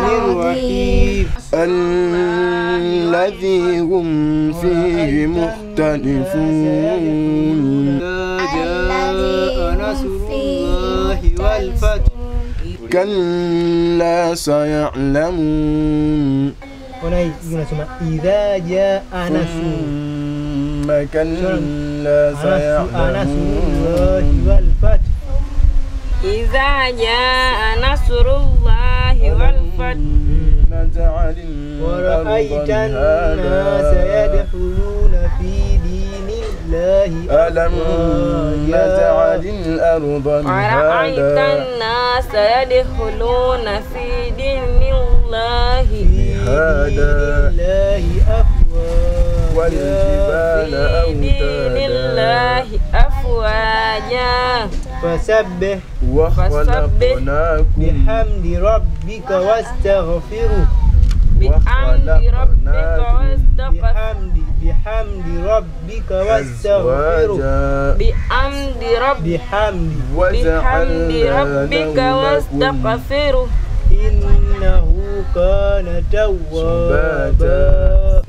adhim. Alladhi hum fihi mukhtalifun. Kalla sayalamun. Ona hii unasoma idha jaa nasru. ثم كلا سيعلمون إذا جاء نصر الله والفتح ورأيت الناس يدخلون في دين الله ألم نجعل الأرض ورأيت الناس يدخلون في دين الله مهادا والجبال في دين الله أفواجا فسبح وخلقناكم بحمد ربك واستغفره بحمد ربك واستغفره بحمد ربك واستغفره بحمد ربك واستغفره إنه كان توابا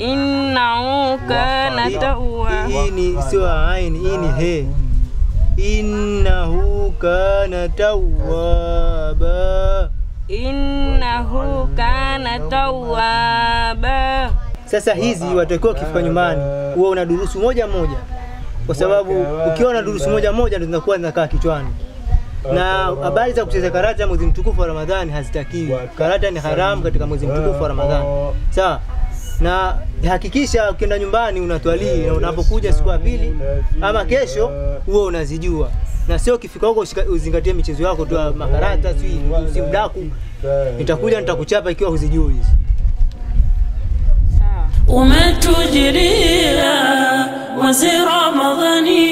إنه كان توابا. إني سوى عين إني هي إنه كان توابا إنه كان توابا. Sasa hizi watakiwa ukifika nyumbani huwa una durusu moja moja, kwa sababu ukiwa na durusu moja moja ndio zinakuwa zinakaa kichwani. Na habari za kucheza karata mwezi mtukufu wa Ramadhani hazitakiwi. Karata ni haramu katika mwezi mtukufu wa Ramadhani. Sawa? Na hakikisha ukienda nyumbani unatwalii, na unapokuja siku ya pili ama kesho huwa unazijua. Na sio ukifika huko uzingatie michezo yako tu ya makarata, si mdaku. Nitakuja nitakuchapa ikiwa huzijui hizi. Umetujilia mwezi Ramadhani,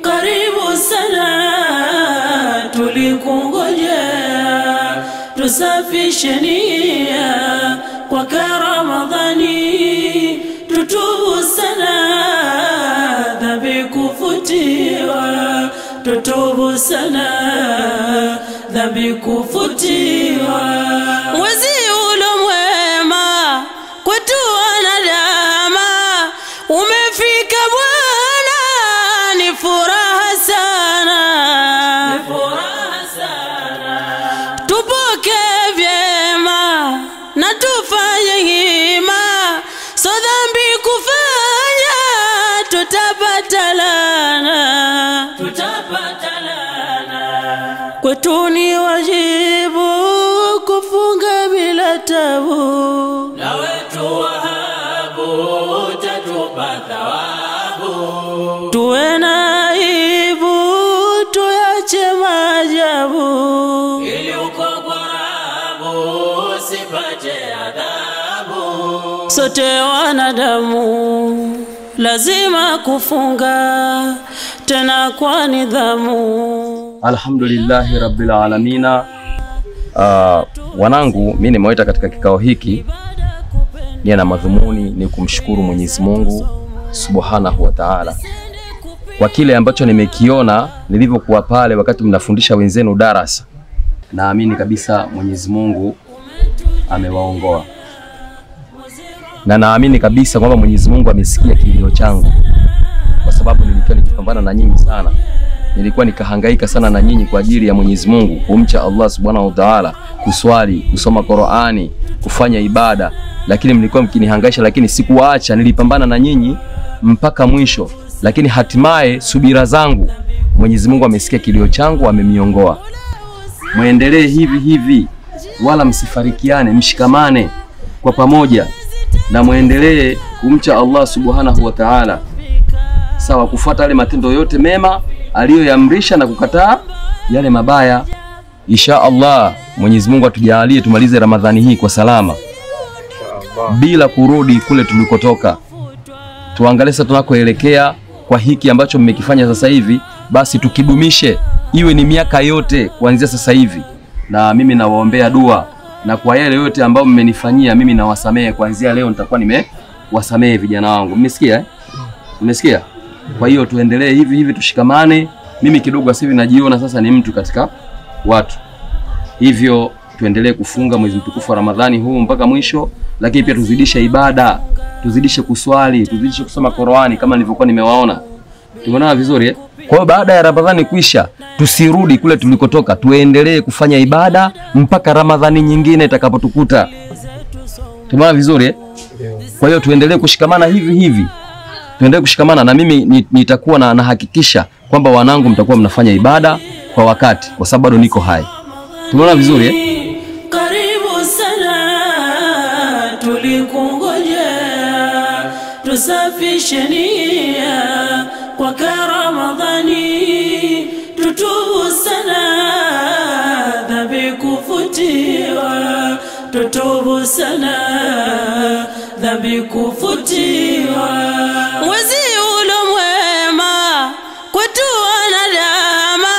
karibu sana tulikungojea, tusafishe nia kwa Ramadhani, tutubu sana dhambi kufutiwa, tutubu sana dhambi kufutiwa. Mwezi ule mwema kwetu wanadama umefika Bwana, ni furaha sana, ni furaha sana. Tupoke vyema na tufanye hima, so dhambi kufanya tutapata laana, tutapata laana. Kwetu ni wajibu kufunga bila tabu, na wetu wahabu utatupa thawabu. Tuwe na aibu tuache maajabu, ili uko Gwarabu usipate adhabu. Sote wanadamu lazima kufunga tena kwa nidhamu. Alhamdulillahi rabbil alamina. Wanangu, mimi nimewaita katika kikao hiki nia na madhumuni ni kumshukuru Mwenyezi Mungu Subhanahu wa Ta'ala kwa kile ambacho nimekiona nilivyokuwa pale wakati mnafundisha wenzenu darasa. Naamini kabisa Mwenyezi Mungu amewaongoa, na naamini kabisa kwamba Mwenyezi Mungu amesikia kilio changu, kwa sababu nilikuwa nikipambana na nyinyi sana. Nilikuwa nikahangaika sana na nyinyi kwa ajili ya Mwenyezi Mungu, kumcha Allah Subhanahu wa Ta'ala, kuswali, kusoma Qur'ani, kufanya ibada, lakini mlikuwa mkinihangaisha, lakini sikuwaacha. Nilipambana na nyinyi mpaka mwisho, lakini hatimaye subira zangu Mwenyezi Mungu amesikia kilio changu, amemiongoa. Muendelee hivi hivi, wala msifarikiane, mshikamane kwa pamoja na muendelee kumcha Allah Subhanahu wa Ta'ala. Sawa, kufuata yale matendo yote mema aliyoyaamrisha na kukataa yale mabaya. Insha Allah Mwenyezi Mungu atujalie tumalize Ramadhani hii kwa salama bila kurudi kule tulikotoka. Tuangalie sasa tunakoelekea kwa hiki ambacho mmekifanya sasa hivi, basi tukidumishe iwe ni miaka yote kuanzia sasa hivi. Na mimi nawaombea dua, na kwa yale yote ambayo mmenifanyia mimi nawasamehe. Kuanzia leo nitakuwa nimewasamehe vijana wangu. Mmesikia eh? Mmesikia? Kwa hiyo tuendelee hivi hivi, tushikamane. Mimi kidogo sasa hivi najiona sasa ni mtu katika watu. Hivyo tuendelee kufunga mwezi mtukufu wa Ramadhani huu mpaka mwisho, lakini pia tuzidishe ibada, tuzidishe kuswali, tuzidishe kusoma Qur'ani kama nilivyokuwa nimewaona. Tumeona vizuri eh? Kwa hiyo baada ya Ramadhani kuisha, tusirudi kule tulikotoka, tuendelee kufanya ibada mpaka Ramadhani nyingine itakapotukuta. Tumeona vizuri eh? Kwa hiyo tuendelee kushikamana hivi hivi. Tuendelee kushikamana na mimi nitakuwa na nahakikisha kwamba wanangu mtakuwa mnafanya ibada kwa wakati, kwa sababu bado niko hai. Tumeona vizuri eh? Karibu sana tulikungojea, tusafishe nia kwa Ramadhani, tutubu sana dhambi kufutiwa, tutubu sana dhambi kufutiwa. Mwezi ulo mwema kwetu wanadama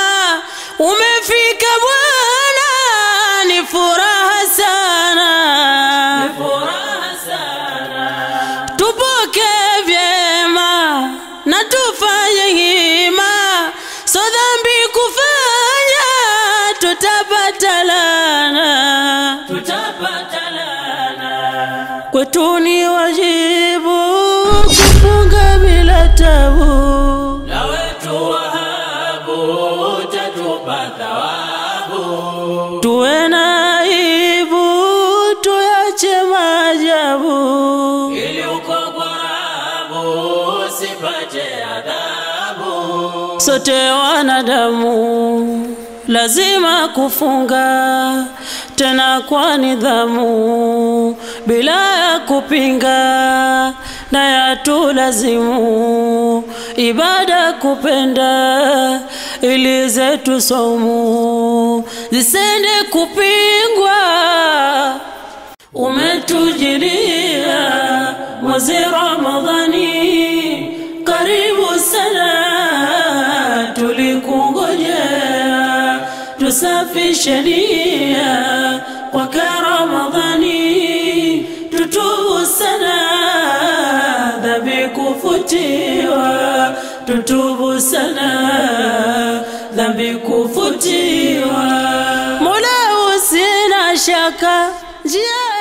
umefika Bwana, ni furaha sana, ni furaha sana. Tupoke vyema na tufanye hima, so dhambi kufanya tutapata laana, tutapata laana. Kwetu ni wajibu kufunga bila tabu, na wetu wahabu utatupa thawabu. Tuwe na aibu tuache maajabu, ili uko kwarabu usipate adhabu. Sote wanadamu lazima kufunga, tena kwa nidhamu bila ya kupinga, na yatulazimu ibada kupenda, ili zetu saumu zisende kupingwa. Umetujilia mwezi Ramadhani, karibu sana tulikungojea, tusafishe nia kwa Ramadhani, tutubu sana dhambi kufutiwa, tutubu sana dhambi kufutiwa. Mola usina shaka njia